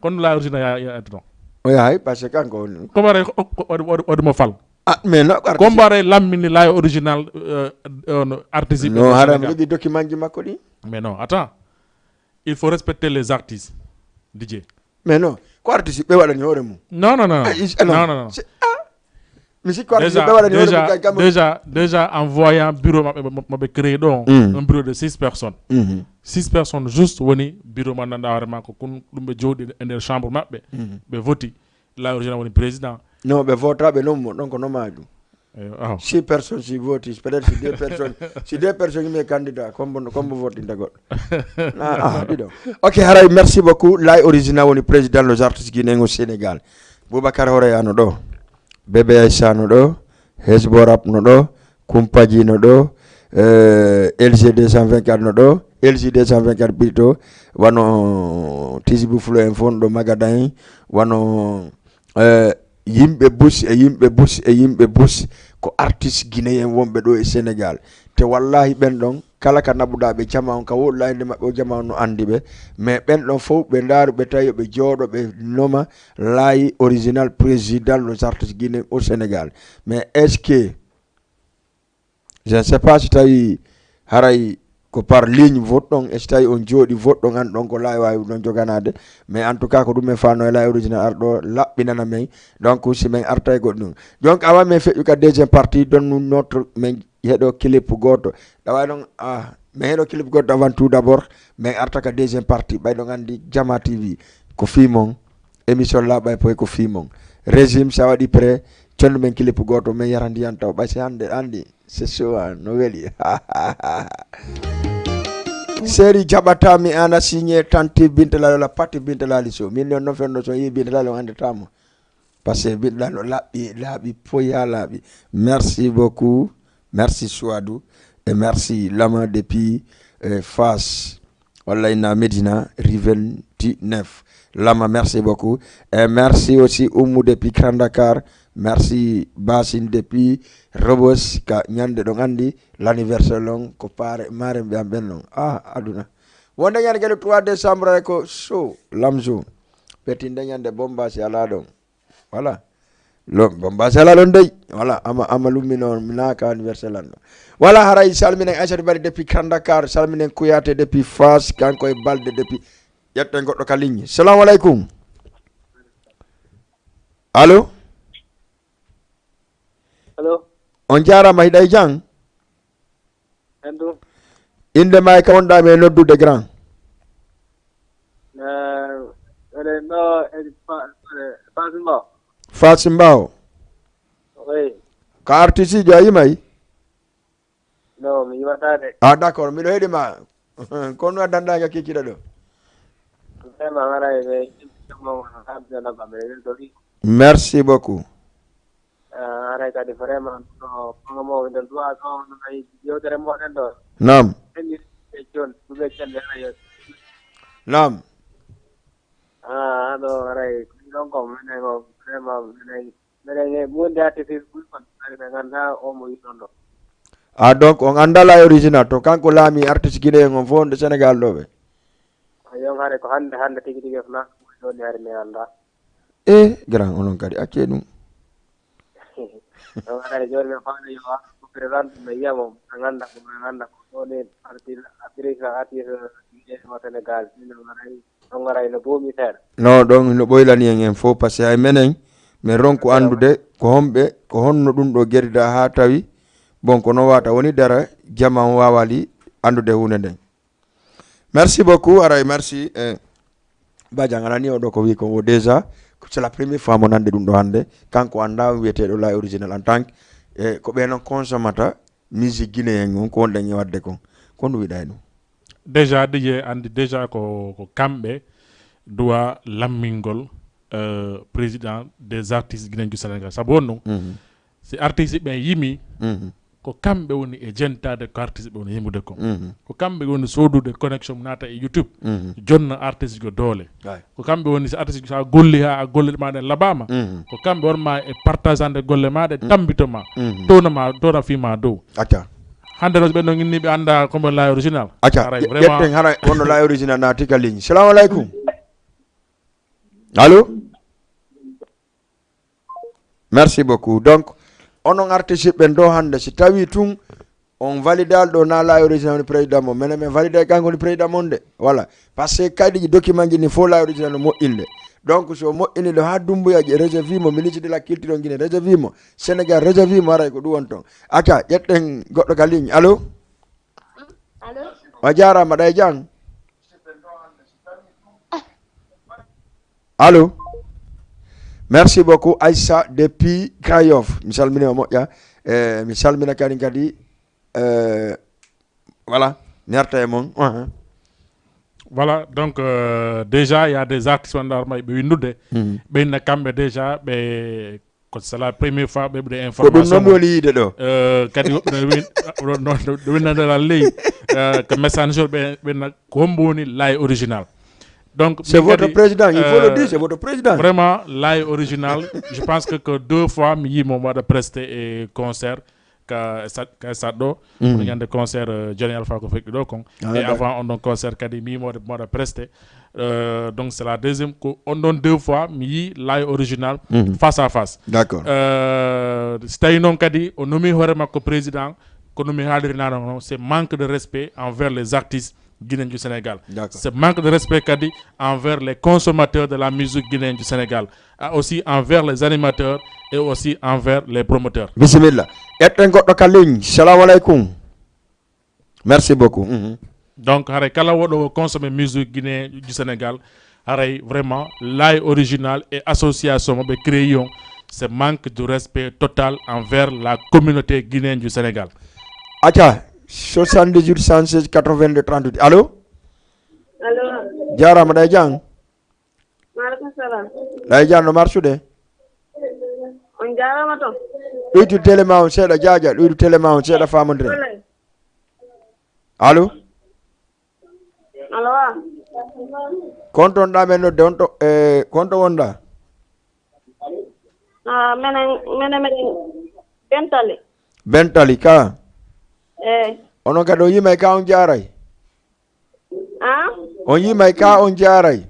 Kono la original ya, ya, non. O yahay, parce que kanko woni. Ko mbaɗa, o, o, o, o, o, mo fal. Ah, mais non, ko mbaɗa lammini la original, euh, euh, no artiste no haram jogi document ji makko ɗi. Mais non, attends. Il faut respecter les artistes, D J. Mais non, ko artiste ɓe waɗani hoore mum. Non, non, non. Ah, is-, ah, non. Non, non, non. C'est, ah. Mi sikko artiste ɓe waɗani hoore mum kay, déjà, déjà, en voyant bureau maɓɓe, mo, mo ɓe créé ɗo, un bureau de six personnes. Six personnes juste woni bureau mo anndanɗaa hoore ma ko kun, ɗum ɓe jooɗi e nder chambre maɓɓe. Ɓe voti. La original woni président. Non, ɓe votaɓe non mo, donc non majum. Eh, aw. Six personnes si voti, peut-être si deux personnes, si deux personnes mais candidat, comme, comme vote inda goɗɗo. Ah, ah, dis donc. Ok, haray, merci beaucoup. Laay original woni président les artistes guinéens au Sénégal. Boubacar Horeya no ɗo. Bébé Aïssa no ɗo. Hezbo Rap no ɗo. Kumpaji no ɗo. Euh, L G deux cent vingt-quatre no ɗo. L G deux cent vingt-quatre plutôt. Wano Tisibu Flo en fof no ɗo Magadan. Wano, euh, yimɓe bus e yimɓe bus e yimɓe bus ko artiste guinéen wonɓe ɗo e Sénégal. Te wallahi ɓen ɗon, kala ka naɓuɗaa ɓe jama on, ka woɗɗuɗaa innde maɓɓe o jama on no anndi ɓe. Mais ɓen ɗon fof ɓe ndaaru ɓe tawi ɓe jooɗo ɓe noma Laay original président les artistes guinéens au Sénégal. Mais est-ce que, je ne sais pas si tawi haray ko par ligne vote ɗon, e si tawi on jooɗi vote ɗon, an ɗon ko Laay waawi ɗon joganaade. Mais en tout cas, ko ɗum e fano e Laay original ar ɗo laɓɓinana men. Donc, si men arta e goɗɗum. Donc, avant men feƴƴu ka deuxième partie, donne-nous notre, men heɗo clip gooto. Ɗawa ɗon, ah, men heɗo clip gooto avant tout d'abord, men arta ka deuxième partie. Ɓay ɗon anndi Jama T V, ko fii mon, émission laaɓa e poy ko fii mon. Régime, sa waɗi prêt, condu men clip gooto, men yara ndiyan taw. Ɓay si hannde anndi, c'est chaud, ah, no weli. Série jaɓata mi ana signé tanti Binta Lalo la partie Binta Lali so. Min non non fenno so yi Binta Lalo anndata mo. Parce que Binta Lalo laaɓi, laaɓi, poya laaɓi. Merci beaucoup. Merci Souadou. Et merci Lama depuis, euh, Fass. Walla inna Medina, rue vingt-neuf. Lama, merci beaucoup. Et merci aussi Oumou depuis Grand Dakar. Merci Basine depuis Rebeuss. Ka ñande ɗon anndi l'anniversaire ɗon ko pare mare mbiyan ɓen ɗon. Ah, aduna. Wonde ñande kadi trois décembre ay ko so lamso. Ɓettinde ñande bomba si ala ɗon. Voilà. Lo, bon, ba sala ɗon dey. Voilà, ama, ama lummi noon, mi naaka anniversaire lan ɗo. Voilà, haray salminen Aïssatou Bari depuis Grand Dakar, salminen Kouyaté depuis Fass, kanko e Balde depuis, ƴetten goɗɗo ka ligne. Salamu aleykum. Allo? Allo? On jaaraama, hiɗa e jam? Endu. Innde ma e ka wonɗaa mi e noddude grand? Eh, eɗen ɗo e Fa-, e Fass Mbaw. Fass Mbaw. Oui. Ka artiste jo a yimay? Non, mi yimata de. Ah, d'accord, miɗo heɗi ma. Kono a danda nga kikkiɗa ɗo. Vraiment, haray ɓe yimɓe mo habdana ba ɓe weltori. Merci beaucoup. Ah, haray kadi vraiment ɗo ɓanga mo winden duwa ɗo no ay yewtere moɗen ɗo. Naam. Eni e jon ɗuɓe celle haray. Naam. Ah, ɗo haray ɗon ko menen o vraiment menen menen e monde artiste ɓuri kon. Haray ɓe ganda o mo yiɗon ɗo. Ah, donc on anndaa Laye Original to kanko laami artiste guinéen on fof nde Sénégal ɗo ɓe. A yon haray ko hannde hannde tigi tigi fna ɗoni hari mi anndaa. E grand onon kadi accee ɗum. Ɗon haray jooni mi faala yo ko présente mi yiya mo ɓe ngannda ko ɓe ngannda ko ɗoni artiste artiste guinéen o Sénégal ɗum haray ɗon haray no boomi seeɗa. Non, ɗon no ɓoylani en en fof parce que hay menen min ronku anndude ko homɓe ko honno ɗum ɗo gerida haa tawi bon ko no wata woni dara jama on waawali anndude huunde nden. Merci beaucoup, haray merci. Eh, Badian alani oɗo ko wi ko o déjà c'est la première fois mo nande ɗum ɗo hannde. Kanko annda wiyeteɗo Laye Original en tant que eh, ko ɓe noon consommata musique guinéen on ko wonɗen e wadde kon. Ko ndu wiɗa e ɗum? Déjà Didier anndi déjà ko ko kamɓe duwa lammingol euh, président des artistes guinéen du Sénégal sabu won ɗum. Mhm. Si artiste ɓen yimi Mhm. ko kamɓe woni e jentade ko artiste ɓe woni yimude kon. Mhm. Ko kamɓe woni sodude connexion mo naata e YouTube Mhm. jonna artiste go doole. Ay. Ko kamɓe woni so artiste so a golli ha a golle ma ɗen laɓama Mhm. ko kamɓe wonma e partageande golle ma ɗe Mhm. tambito ma Mhm. towna ma towna fi ma dow. Acca. Hannde noon ɓen ɗon inni ɓe annda combo Laye Original. Acca. Haray ƴe- vraiment ƴetten hara wonno Laye Original naati ka ligne. Salamu aleykum. Allo? Merci beaucoup. Donc onon artiste ɓen ɗo hannde si tawi tun on validal ɗo na Laye Original woni président mo menen min valide kanko woni président mon de. Voilà. Parce que kayɗiji document ji ni fof Laye Original no moƴƴinde. Donc so moƴƴini ɗo ha Dumbuya je réserve mo ministre de la culture on Guinée réserve mo Sénégal réserve mo haray ko ɗum won ton. Acca ƴetten goɗɗo ka ligne. Allo? Allo? A jaaraama ɗa e jam. Allo? Merci beaucoup Aïssa depuis Grand Yoff mi salmini o moƴƴa. Eh, mi salmina kadi kadi eh, voilà mi arta e mon. Uh-huh. Voilà donc euh, déjà il y a des artistes wonɗo arma ɓe windude Mhm. ɓe inna kamɓe déjà ɓe ko c'est la première fois ɓe ɓuuri ko ɗum noon mi information woni yiide ɗo. Euh, kadi woɓɓe no win- no- no- no winnande la ley euh, ko messenger ɓe ɓenna ko hombo woni Laye Original. Donc c'est min votre kadi, président il faut le euh, dire c'est votre président. Vraiment Laye Original je pense que que deux fois mi yimo waɗa presté e concert ka stade ka stade ɗo. Mhm. Kono ñande concert euh, Johnny Alpha ko feƴƴi ɗo kon Ah, et d'accord. Avant on ɗon concert kadi mi yimo waɗa presté. Euh, donc c'est la deuxième ko on ɗon deux fois mi yi Laye Original Mhm. Face à face. D'accord. Euh, si tawi noon kadi o nomi hoore makko président ko nomi haaliri nano noon c'est manque de respect envers les artistes guinéens du Sénégal. D'accord. C'est manque de respect kadi envers les consommateurs de la musique guinéenne du Sénégal, aussi envers les animateurs et aussi envers les promoteurs. Bisimilla. Ƴetten goɗɗo ka ligne. Salamu aleykum. Merci beaucoup. Mhm. Donc haray kala woɗo consommé musique guinéen du Sénégal haray vraiment Laye Original et association mo ɓe créé on c'est manque du respect total envers la communauté guinéenne du Sénégal. Acca. Soixante-dix-huit cent seize quatre-vingt-deux trente-huit. Allo? Allo? Jaaraama ɗa e jam. Maaleykum salam. Ɗa e jam no marsude? On jaaraama toon. Ɗuytu télé ma on seeɗa jaaja ɗuytu télé ma on seeɗa famondiren. Allo? Allo, wa? Konton ɗa men nodde on to, e konto wonɗa? Ah, menen, menen, menen Bentali. Bentali ka? Eh. Onon kadi on yimay ka, on jaaray? Ah? On yimay ka, on jaaray?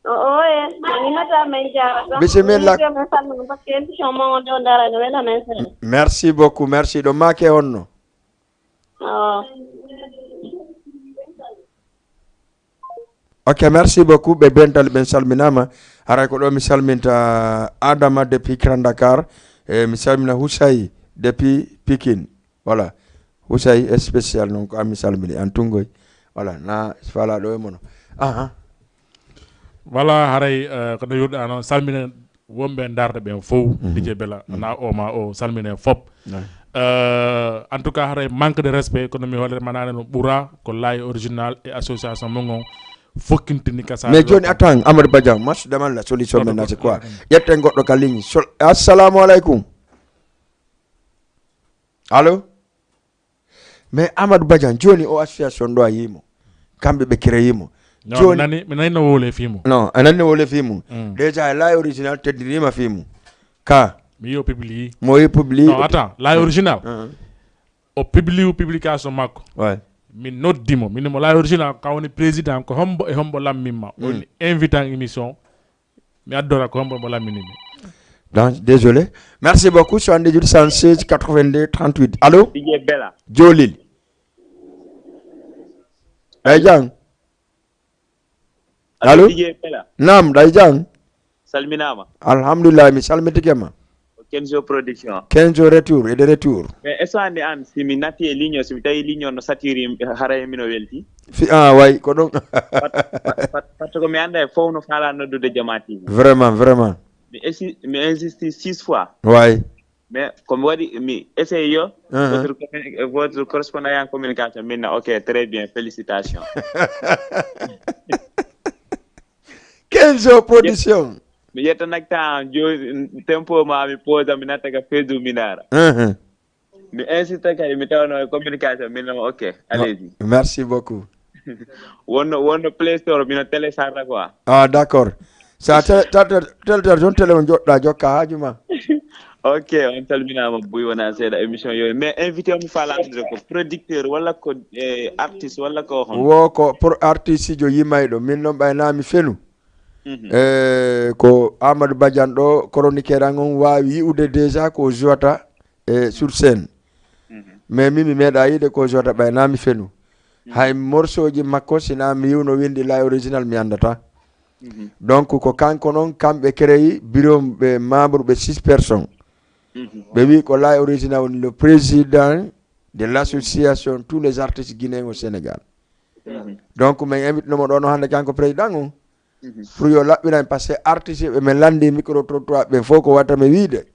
O, o, eh, mi yimata, men jaarata. Bisimilla. Min salmina, parce que émission mo on ɗo dara, no wela men seeɗa. Merci beaucoup, merci. Ɗo maake honno? Oh. Ok, merci beaucoup. Ɓe Bentali ɓen salminaama. Haray ko ɗo mi salminta Adama depuis Grand Dakar. E mi salmina Husay depuis Pikine. Voilà. Husay spécial noon ko an mi salmini, an tunngoy. Voilà, na fala ɗo e mono. Aha. Voilà, haray, eh, ko no yurɗa noon, salmina wonɓe darde ɓen fof, D J Bella, na o ma o, salmine fop. Eh, en tout cas, haray manque de respect, kono mi hoolere manane no ɓura ko Laye Original e association mum on fokkintini ka. Mais joni, attends, Amadou Badian, match damal la solution maintenant c'est quoi? Ƴetten goɗɗo ka ligne. Sol-, assalamu aleykum. Allo? Mais Amadou Badian, joni o association ɗo a yimo, kamɓe ɓe créé mo. Non, joni mi nani, mi nani no wowle fii mum. Non, a nani no wowle fii mum. Mm. Déjà, Laye Original teddinima fii mum. Ka? Mi yo publie. Mo yo publie. Non, attends, Laye Original. Uh-huh. O publie publication makko. Ouais. Mi noddi mo, min mo Laye Original, ka woni président, ko hombo e hombo lammimma. Mm. Woni invitant émission. Mi addora ko hombo mo lamminimi. Donc, désolé. Merci beaucoup. Soixante-dix-huit, soixante-seize, quatre-vingt-deux, trente-huit. Allo? D J Bella. Jolil. Ɗay jang? Allo? D J Bella. Naam, ɗay jang? Salminaama. Alhamdulillah, mi salmitike ma. Ko Kenzo Production. Kenzo retour et de retour. Mais est-ce que an, si mi natti e ligne o, si mi tawi ligne o no satiri, haray mino welti? Fi, ah, way, ko ɗum. Par ce que mi annda e fof no faala noddude Jama T V. Vraiment, vraiment. Mi insi-, mi insisti six fois. Way. Mais ko mi waɗi, mi essaye yo, uh-huh, votre commu-, votre correspondant en communication, min na, ok, très bien, félicitations. Kenzo Production. Mi yetta nak temps, jo, tempo ma mi posa, mi natta ka Facebook mi ndaara. Uh-huh. Mi insiste kadi, mi tawno e communication, min nama, ok, allez-y. Merci beaucoup. Wonno, wonno Play Store, mino télécharge quoi. Ah, d'accord. Sa télé-, ta-, ta-, télécharge on, télé on joɗɗa, jokka haaju ma. Ok, on salminaama buy wona seeɗa émission yo. Mais invité o mi faala andude ko producteur walla ko, eh, artiste walla ko hon? Wo ko pour artiste jo yimayɗo. Min noon ɓay na mi fenu. Mhm. Eh, ko Amadou Badiane ɗo, chroniqueur an on waawi yi'ude déjà ko jouata e sur scène. Mhm. Mais min mi meeɗa yiide ko jouata ɓay na mi fenu. Mhm. Hay morceau ji makko sina mi yiwno windi Laye Original mi anndata. Mhm. Donc ko kanko noon, kamɓe créé bureau ɓe membre ɓe six personnes. Mhm. Ɓe wi ko Laye Original woni le président de l'association tous les artistes guinéens au Sénégal. Mhm. Donc min invite nomo ɗo no hannde kanko président on. Mhm. Pour yo laɓɓinan, parce que artiste ɓe min lanndi micro trottoir ɓe fof ko watta mi wiide.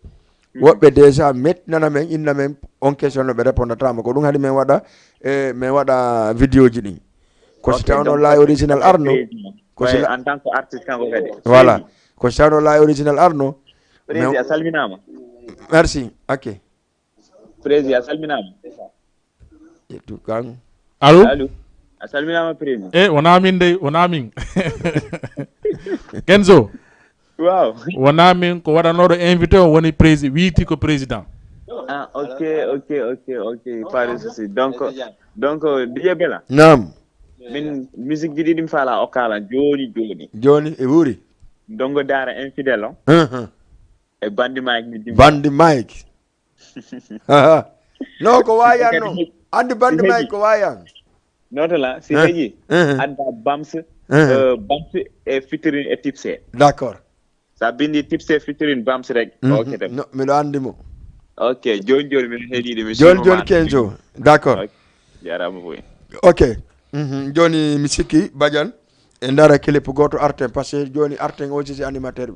Mhm. Woɓɓe déjà mettinana men, inna men on question no ɓe répondata mo. Ko ɗum haɗi min waɗa, e min waɗa vidéo ji ɗin. Ko si tawno Laye Original arno. Ko si en tant que artiste kanko kadi. Voilà. Ko si tawno Laye Original arno. Président, a salminaama. Merci. Ok. Président, a salminaama. Ƴettu kan. Allo? Allo? A salminaama, président. E wona min dey, wona min. Kenzo. Waaw. Wona min, ko waɗanooɗo invité o woni prési-, wiyti ko président. Ah, ok, ok, ok, ok. Pas de souci. Donc, donc, D J Bella. Naam. Min musique ji ɗiɗi mi faala o kaala jooni jooni. Jooni e wuuri. Ndongo Daara infidèle o. Uh-huh. E Bandi Mike mi dimba. Bandi Mike. Aha. Non, ko wayan non. Andi Bandi Mike ko wayan. Note la, si heji. Adda Bams, euh, Bams e featuring e Tipsy. D'accord. Sa bindi Tipsy featuring Bams rek. Ok, dem. No, miɗo andi mo. Ok, joni joni miɗo heɗiɗo mi. Joni joni Kenzo. D'accord. Ok. Jarama boy. Ok. Mhm. Joni mi sikki Badiane e ndara clip goto arten, parce que joni arten o sisi animateur.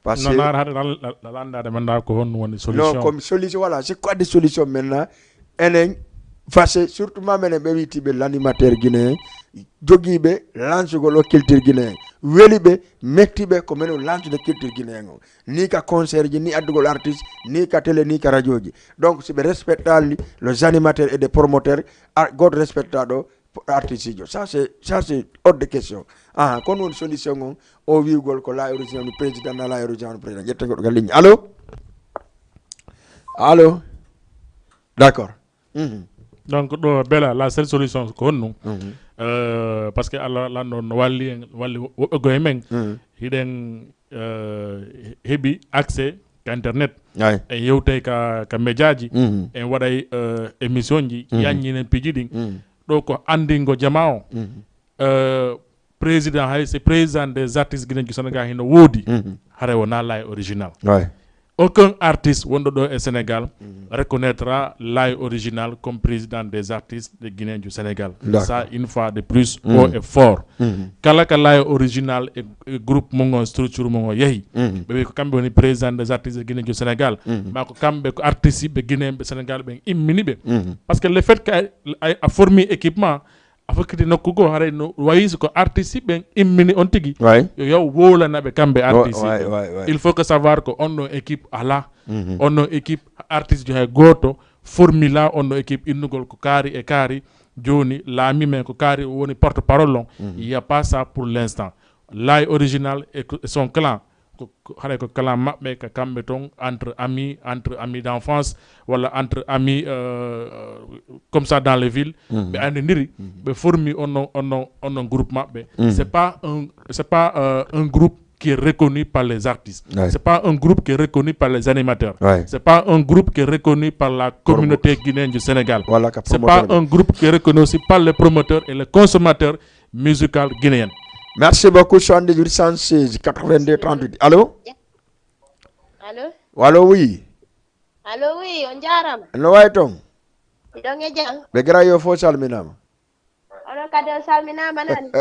Parce que non, haɗa landade manda ko honno woni solution. Non, komi solution, voilà, c'est quoi de solution maintenant? Enen, parce que surtout ma menen ɓe wiytiɓe l'animateur guinéen, jogiiɓe lancugol o culture guinéen, weli ɓe, metti ɓe ko menen lancude culture guinéen o. Ni ka concert ji, ni addugol artiste, ni ka télé, ni ka radio ji. Donc si ɓe respectali les animateurs et des promoteurs, goto respecta ɗo, Artiste jo, ça c'est, ça c'est hors de question. Ah, kono woni solution on, o wi'ugol ko laay original no président, na laay original no président. Ƴetten goɗɗo ka ligne. Allo? Allo? D'accord. Mhm. Donc ɗo bela la seule solution ko honɗum? Mhm. Euh, parce que allah lanɗo no walli en, walli woɓɓe goo e men. Mhm. Hiɗen euh, heɓi accès ka internet. En yewtay ka, ka médiaji. Mhm. En waɗay euh, émission ji, mhm, yanñinen piiji ɗin. Mhm. Ɗo ko anndingo jama o. Mhm. Euh, président, hay si président des artistes guinéen du Sénégal hino woodi, mhm, haray wona laay original. Aucun artiste wonɗo ɗo e Sénégal, mhm, reconnaîtra laay original comme président des artistes de Guinée du Sénégal. Ça, une fois de plus, mhm, haut et fort. Mhm. Kala ka laay original e, e groupe mum on, structure mum on yehi. Mhm. Ɓe wi ko kamɓe woni président des artistes de Guinée du Sénégal. Mhm. Ma ko kamɓe ko artiste ɓe Guinée ɓe Sénégal ɓen immini ɓe. Mhm. Parce que le fait que a, a, a formi équipement, a fokkiti nokku goo, haray no wayi si ko artiste ɓen immini on tigi. Yo yaw wowlana ɓe kamɓe artiste ɓen. Il faut que savoir ko on ɗon équipe ala. Mhm. On ɗon équipe artiste jo hay gooto formila on ɗon équipe innugol ko kaari e kaari. Jooni laami men ko kaari o woni porte parole on. Mhm. Il y a pas ça pour l'instant. Laay original et son clan, haray ko clan maɓɓe ka kamɓe toon, entre amis, entre amis d'enfance, walla entre amis euh, comme ça dans les villes. Mhm. Ɓe anndindiri, mhm, ɓe formi onno onno onno groupe maɓɓe. Mhm. C'est pas un, c'est pas euh, un groupe qui est reconnu par les artistes. C'est pas un groupe qui est reconnu par les animateurs. C'est pas un groupe qui est reconnu par la communauté guinéenne du Sénégal. C'est pas un groupe qui est reconnu aussi par les promoteurs et les consommateurs musical guinéen. Merci beaucoup, soixante-dix-huit cent seize quatre-vingt-deux trente-huit. Allo? Allo? Allo, oui. Allo, oui, on jarama. No wayi toon? Ɗon e jam. Ɓe Grand Yoff fof salminaama. Onon kadi on salminaama nan.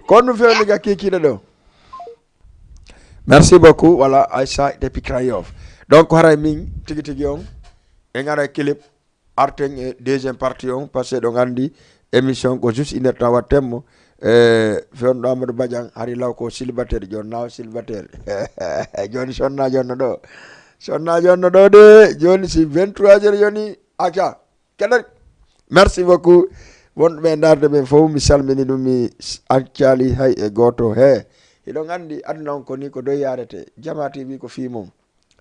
Kono ɗum fewni ga kikiiɗe ɗo. Merci beaucoup. Voilà, Aïssa depuis Grand Yoff. Donc haray min tigi tigi on en ara clip. Arten e deuxième partie on, parce que ɗon anndi émission ko juste une heure tan wattenmo. E fewndo Amadou Badian hari law ko célibataire, jooni naw célibataire. Jooni sonna jonno ɗo, sonna jonno ɗo de. Jooni si vingt-trois heures yoni, aca keɗen. Merci beaucoup. Wonɓe e ndaarde ɓen fof mi salmini ɗum, mi accali hay e gooto. He hiɗon anndi aduna on ko ni ko doy yaarete. Jama T V ko fii mum.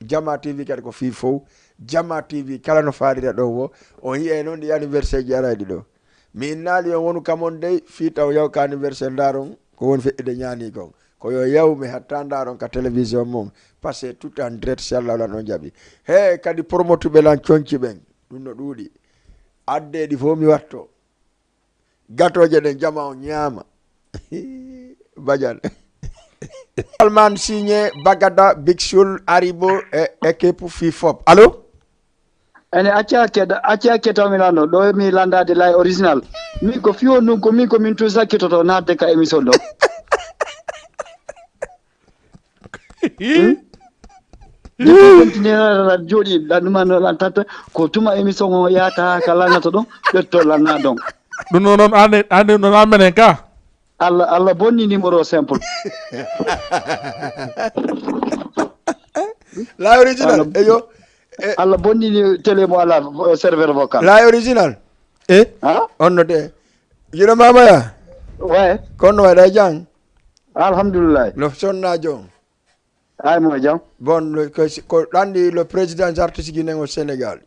Jama T V kadi ko fii fow. Jama T V kala no faalira ɗon wo on yi'ay noon ɗi anniversaire ji arayɗi ɗo. Mi innaali on wonu kam on dey fii taw yaw ka anniversaire ndaaron ko woni feƴƴude ñaani kon. Ko yo yaw mi hatta ndaaron ka télévision mum. Parce que tout en direct si Allah lan on jaɓi. He kadi promotuɓe lan conci ɓen ɗum no ɗuuɗi. Addeeɗi fof mi watto. Gatooje ɗen jama on ñaama. Badian. Salman Signé, Bagada, Big Soul, Aribo e équipe fii fop. Allo? Ene acca keɗa acca keɗa mi lanno ɗo mi landade lay original. Min ko fiyo nun ko min ko min tusa ketoto nadde ka émission ɗo. Jooɗi ɗannuma no lan tatta ko tuma émission o yata ka lannato ɗon ƴetto lanna ɗon. Ɗum noon noon ande ande noon amenen ka. Allah Allah bonni numéro simple. La original eyo. Allah bonni télé mo ala serveur vocal. La original. E on no de. Yiɗo mamaya. Ouais. Kono waɗa jang. Alhamdulillah. No sonna jom. Ay mo jam. Bon, ko ɗanɗi le président artiste guinéen au Sénégal.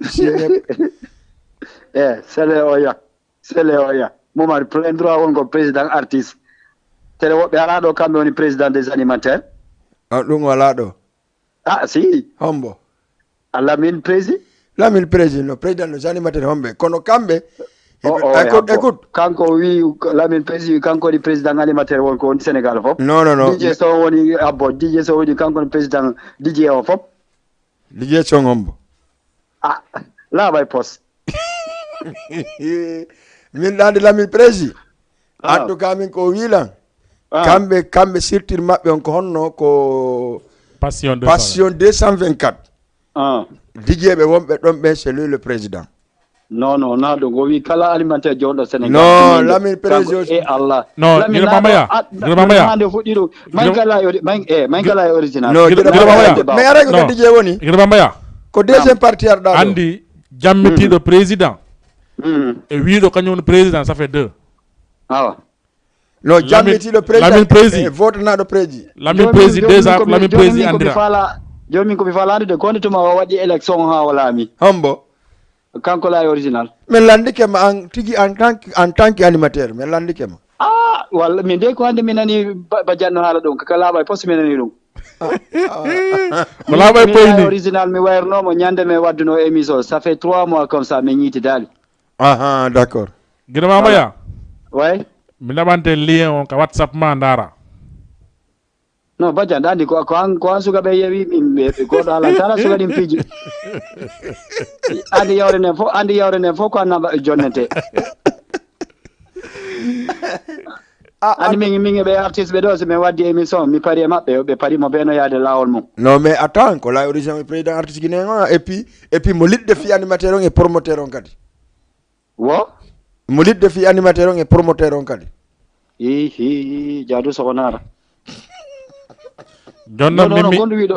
Eh, sele oya. Sele oya. Momar plein droit on ko président artiste. Tele woɓɓe ala ɗo kamɓe woni président des animateurs. Ah, ɗum wala ɗo. Ah si. Hombo. A Lamine Prési. Lamine Prési no président des animateurs homɓe kono kamɓe. Écoute, écoute. Kanko wi Lamine Prési wi kanko woni président animateur won ko woni Sénégal fof. Non non non. DJ Sow woni abbo DJ Sow woni kanko woni président DJ o fof. DJ Sow hombo. Ah, laaɓa e pos. Min ɗaande Lamine Prési. En tout cas min ko wilan. Kamɓe kamɓe sirtir maɓɓe on ko honno ko passion passion deux cent vingt-quatre. Ah. Dijeeɓe wonɓe ɗon ɓen c'est lui le président. Non non na ɗum o wi kala alimentaire jowɗo Sénégal. Non Lamine Prési aussi. E Allah. Non Giro Bambaya. Giro Bambaya. Hande fuɗɗi ɗum. Mankala e mankala e original. Non Giro Bambaya. Mais ara ko Didier woni. Giro Bambaya. Ko deuxième partie arɗa. Andi jammitiiɗo président. Mm. E wiiɗo kañum woni président, ça fait deux. Awa. No, jammitiiɗo président, Lamine Prési. E votanaaɗo prési. Lamine Prési déjà, Lamine Prési andira. Jooni ko mi faala andude, ko honde tuma o waɗi élection haa o laami? Hombo? Kanko laay original. Min lanndike ma an tigi en tant que, en tant que animateur, min lanndike ma. Ah, walla min de ko hannde mi nani ba, ba janno haala ɗum, ka laaɓa e poste mi nani ɗum. Ko laaɓa e poyni. Original, mi wayrnoomo ñande mi wadduno émission. Ça fait trois mois comme ça, mi ñiitidaali. Aha, d'accord. Gina Mama ya. Way. Mi naɓante lien on ka WhatsApp ma ndaara. No, Badiane, andi ko, ko an, ko an sukaɓe yewi, min ɓe, ɓe goɗɗo ala, kala suka ɗin piiji. Andi yawre nden fof, andi yawre nden fof ko an naɓa jonnete. A, andi min, min e ɓe artiste ɓe ɗo, so min waddi émission, mi pari e maɓɓe, ɓe pari mo ɓe no yaade laawol mum. Non, mais attends, ko la origine président artiste guinéen on, et puis, et puis mo liɗde fi animateur on e promoteur on kadi. Wo? Mo liɗde fi animateur on e promoteur on kadi. Ihi, jaadu sokonaara. Jonna mimmi, mimmi,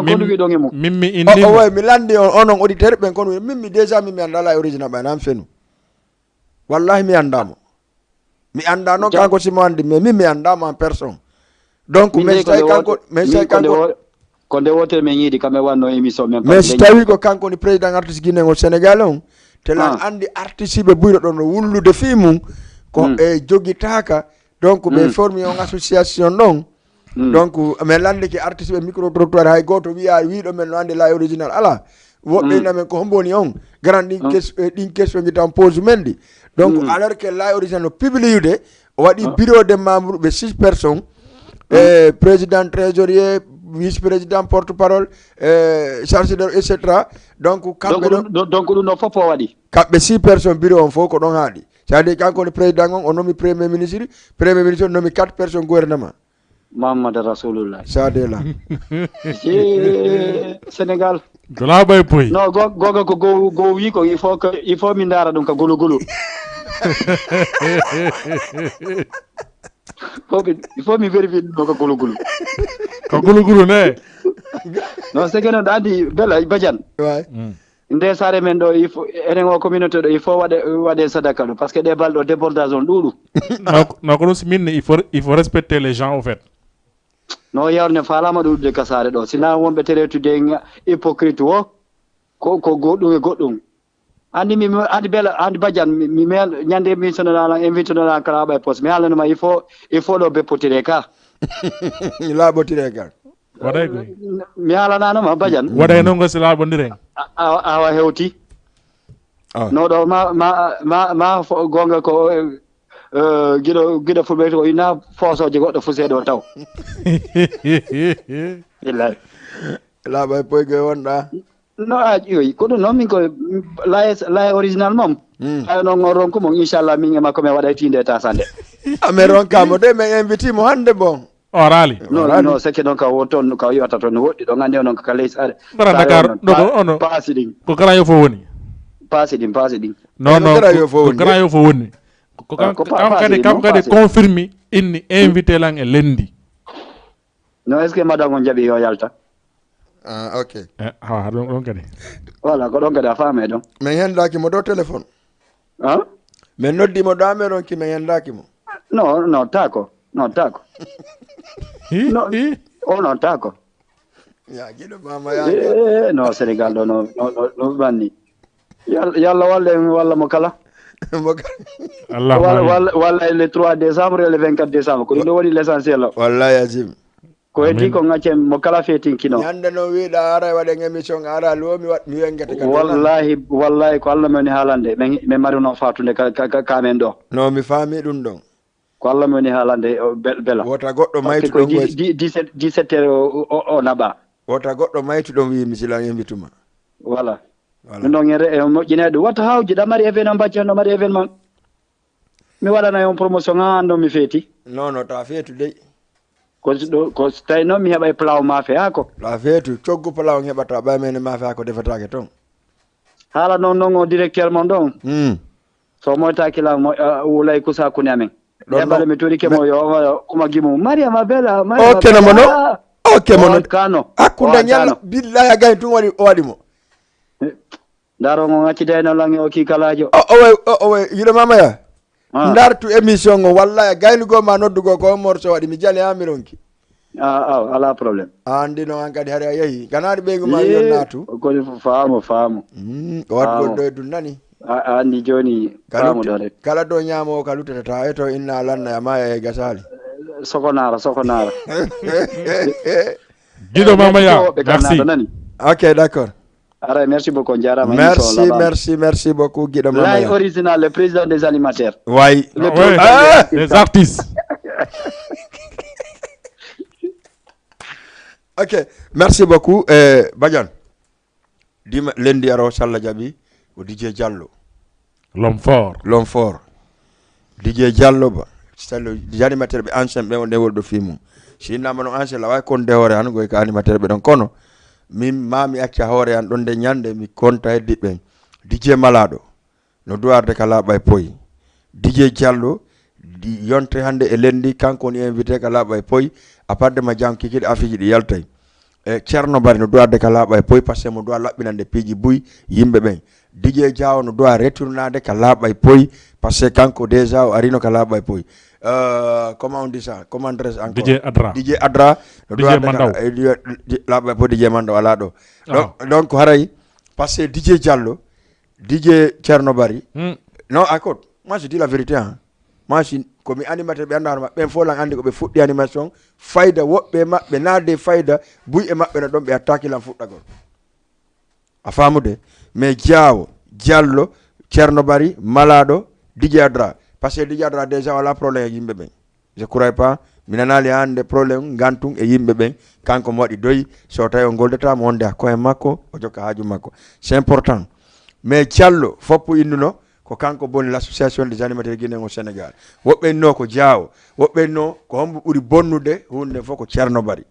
mimmi, mimmi inni. O, o, way, mi landi on, onon auditeur ɓen kon, mimmi déjà mimmi anda la origine ɓay nan fenu. Wallahi mi anda mo. Mi anda non kanko si mo andi, mais mimmi mi anda mo en personne. Donc, mais si tawi kanko, mais si tawi kanko, ko nde wootere min yiidi kam e wanno émission men. Mais si tawi ko kanko woni président artiste guinéen o Sénégal on, te lan andi artiste ɓe buyɗo ɗon no wullude fii mum, ko e jogitaaka. Donc, ɓe formi on association ɗon. Donc, min landi ke artiste ɓe micro trottoir, hay gooto wiya wiiɗo men no andi la original ala. Woɓɓe ina men ko hombo woni on? Garan ɗin, ɗin question ji tan pose men ɗi. Donc, alors que la original no publiyude, o waɗi bureau de membre ɓe six personnes, e président trésorier, vice président porte parole, e chargé de, et cetera. Donc kamɓe ɗo, donc ɗum ɗo fof o waɗi. Kamɓe six personnes, bureau on fof ko ɗon haaɗi. C'est-à-dire kanko woni président on, o nomi premier ministre, premier ministre on nomi quatre personnes gouvernement. Muhammad Rasulullah. Saade la. Sénégal. Dola bay boy. No, go, goga ko go, go wi ko il faut que, il faut mi ndara ɗum ka gulu gulu. Faut mi, il faut mi vérifier ɗum ka gulu gulu. Ka gulu gulu ne. Non, c'est que non, andi bela Badiane. Ouais. Nde saare men ɗo, il faut, enen o communauté ɗo, il faut waɗe, waɗe sadaka ɗo, parce que ɗe balɗo débordage on ɗuuɗu. Non, non, ko ɗum si min, il faut, il faut respecter les gens, au fait. No yawne faalama ɗuuɗude ka saare ɗo. Sina wonɓe teretude hypocrite wo, ko, ko goɗɗum e goɗɗum. Andi mi, mi, andi bela, andi Badiane, mi, mi mel, ñande mi sono la, invité no la kala ɓay poste. Mi haalano ma, il faut, il faut ɗo beppotire ka. Laaɓotire ka. Waɗay koy. Mi haalanano ma Badiane. Waɗay noon ko si laaɓondiren. A, a, awa hewti. Ah. No ɗo ma, ma, ma, ma fo, gonga ko, eh, eh, giɗo, giɗo fulɓe ko ina foosoje goɗɗo fuseɗo taw. Billahi. Laaɓa e poygoy wonɗa. No a ƴiwoy, ko ɗum noon min ko, mm, laye, laye original mom. Mm. Ayo noon on ronku mon, inchallah, min e makko min waɗa e tiinde e tasande. A, min ronka mo de, min inviti mo hannde bon. O araali. No, o araali. No, sekke noon ka wo toon, ka o yiwata toon no woɗɗi, ɗon anndi onon ka ley saare. Mbaɗa saare Dakar, onon ɗo, pa-, ɗo, ono. Paasi ɗin. Ko Grand Yoff o woni? Paasi ɗin, paasi ɗin. Non, non, Grand Yoff o woni. Ko Grand Yoff o woni. Ko, ko, ah, kan-, ko pa-, kan paasi kadi, ɗin, kan non kadi paasi ɗin. Confirme inni invité lan e lendi. No, est-ce que madame on jaɓi yo yalta? Ah, ok. Eh, ha, ha, ɗon, ɗon kadi. Voilà, ko ɗon kadi a faami ɗon. Min henndaaki mo dow téléphone. Ah? Min noddi mo ɗo, min ronki, min henndaaki mo. Non, non, taako. Non, taako. Hi, non, hi. O non, taako. Ya, giɗo mama ya. Eh, no, Sénégal ɗo, no, no, no, no ɓanni. Yal-, Yalla walla en, walla mo kala. Mo kala. Allahumma amin. Walla, walla, walla e le trois décembre, e le vingt-quatre décembre. Ko ɗum ɗo woni l'essentiel o. Wallahi azim. Ko heddi ko ngaccen mo kala feetinkino. Ñande no wiɗa ara waɗen émission, ara lo mi waɗ-, mi wengete kadi. Wallahi, wallahi ko Allah moni haalande. Men, men maruno fatunde ka, ka, ka, ka men ɗo. No mi faami ɗum ɗon. Ko Allah moni haalande, o, bel-, bela. Wota goɗɗo maytu ɗon di-, di-, dix-sept, dix-sept heures o, o, o naɓa. Wota goɗɗo maytu ɗon wi mi sila invituma. Voilà. Voilà. Ɗum ɗon en re-, en moƴƴinay ɗum. Wata hawji ɗa mari événement, bacce no mari événement. Mi waɗanay on promotion, haa anndon mi feeti. Non, non, ta feetu dey. Ko si ɗo, ko si tawi noon mi heɓay plan o maafe, haa ko? Ta feetu, coggu plan o heɓata, ɓay men maafe haa ko defetaake toon. Haala noon, noon o directeur mon ɗon. Hmm. So moytaaki lan, mo, ah, wulay kusa hakkunde amen. Ɗon ɗon. Bale mi tuurike mo yo, yo, Uma Gimu. Mariama Bella, Mariama Bella. Ok, no mo no? Ok, mo no? Kano. Hakkunde ñalla, billahi a gay tun waɗi, o waɗi mo. Eh. Daro ngo ngacci dayno lange o ki kalajo. O o we o o we yiɗo mama ya. Ah. Ndartu émission ngo walla e gaynugo ma noddugo ko morso waɗi mi jale ha mi ronki. Ah, ah, ala problème. A andi no an kadi hari a yehi. Ganari ɓeygu ma yon natu. Ko famo famo. Mm, o waɗi ɗo e dun nani. A andi joni famo ɗo rek. Kala do nyamo ka lutata ta eto inna lanna ya maya e gasali. Sokonara sokonara. Giɗo mama ya. Merci. Ok, d'accord. Aray, merci beaucoup, jarama. Merci, merci, merci beaucoup, Guido Mama. Lay original, le président des animateurs. Way. Le président des artistes. Ok, merci beaucoup, eh, Badiane. Dima lendi aro salla jabi o D J Diallo. L'homme fort. L'homme fort. D J Diallo ba. Sallo animateur ɓe ancien ɓe o ndewol ɗo fi mum. Si innama no ancien la way kon de hoore an goy ka animateur ɓe ɗon kono min ma mi acca hoore an ɗon de ñande mi konta heddi ɓen. D J Malaɗo no duwarde ka laaɓa e poyi. D J Diallo yonte hande e lendi kanko woni invité ka laaɓa e poyi. A parde ma jam kikiɗe afiji ɗi yaltay. E Ceerno Bari no duwarde ka laaɓa e poy parce que mo duwa laɓɓinande piiji buy yimɓe ɓen. Didier Diaw no duwa retournade ka laaɓa e poy parce que kanko déjà o arino ka laaɓa e poy. Euh, comment on dit ça? Comment on dresse encore? Didier Adra. Didier Adra no duwa laaɓa e poy. Didier Manda o ala ɗo. Donc, donc haray parce que Didier Diallo, Didier Ceerno Bari. Non, écoute, moi je dis la vérité, hein. Machine komi animateur ɓe annda hono maɓɓe ɓen fof lan anndi ko ɓe fuɗɗi animation. Fayda woɓɓe e maɓɓe naade fayda buy e maɓɓe no ɗon ɓe attaque lan fuɗɗagol. A faamude? Mais Diawo, Diallo, Ceerno Bari, Malaaɗo, Didier Adra. Parce que Didier Adra déjà wala problème e yimɓe ɓen. Je crois pas. Mi nanaali hannde problème ngantum e yimɓe ɓen. Kanko mo waɗi doyi so tawi o goldata mo wonde hakko e makko o jokka haaju makko. C'est important. Mais Diallo foppu innuno ko kanko boni l'association des animateurs guinéens au Sénégal. Woɓɓe inno ko Diawo, woɓɓe inno ko hombo ɓuri bonnude hunde fof ko Ceerno Bari.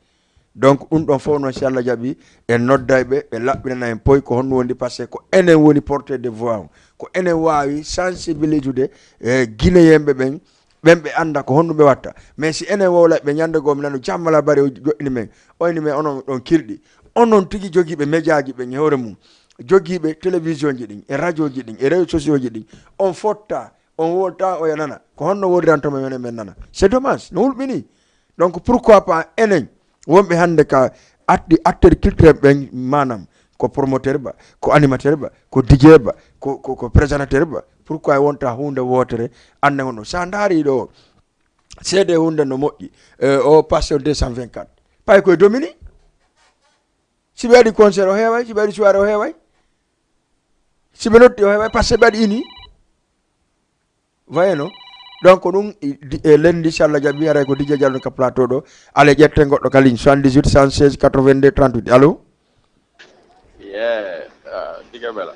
Donc ɗum ɗon fof noon si Allah jaɓi en nodday ɓe ɓe laɓɓinana en poy ko honno wondi parce que ko enen woni porteur de voix on. Ko enen waawi sensibiliser e guinéen ɓe ɓen ɓen ɓe annda ko honɗum ɓe watta. Mais si enen wowlay ɓe ñande goo mi nanu jammala bari o joɗɗini men o ini men onon ɗon kirɗi onon tigi jogiiɓe médiaji ɓen e hoore mum jogiiɓe télévision ji ɗin e radio ji ɗin e réseau sociaux ji ɗin on fotta on wolta oya nana ko honno wodiranto men menen men nana. C'est dommage no hulɓini. Donc pourquoi pas enen wonɓe hannde ka atti acteur culturel ɓen manam ko promoteur ba ko animateur ba ko DJ ba ko ko, ko présentateur ba pourquoi wonta hunde wotere annde gonɗo sa ndaari ɗo seede hunde no moƴƴi. Eh, o passion deux cent vingt-quatre pay koye domini si ɓe waɗi concert o heeway si ɓe waɗi soirée o heeway si ɓe notti o heeway parce que ɓe waɗi ini. Wayno donc ɗum e lendi si Allah jaɓi haray ko Didier Diallo ka plateau ɗo. Ale ƴetten goɗɗo ka ligne soixante-dix-huit cent seize quatre-vingt-deux trente-huit. Allo? Yeah, uh, Diga Bela.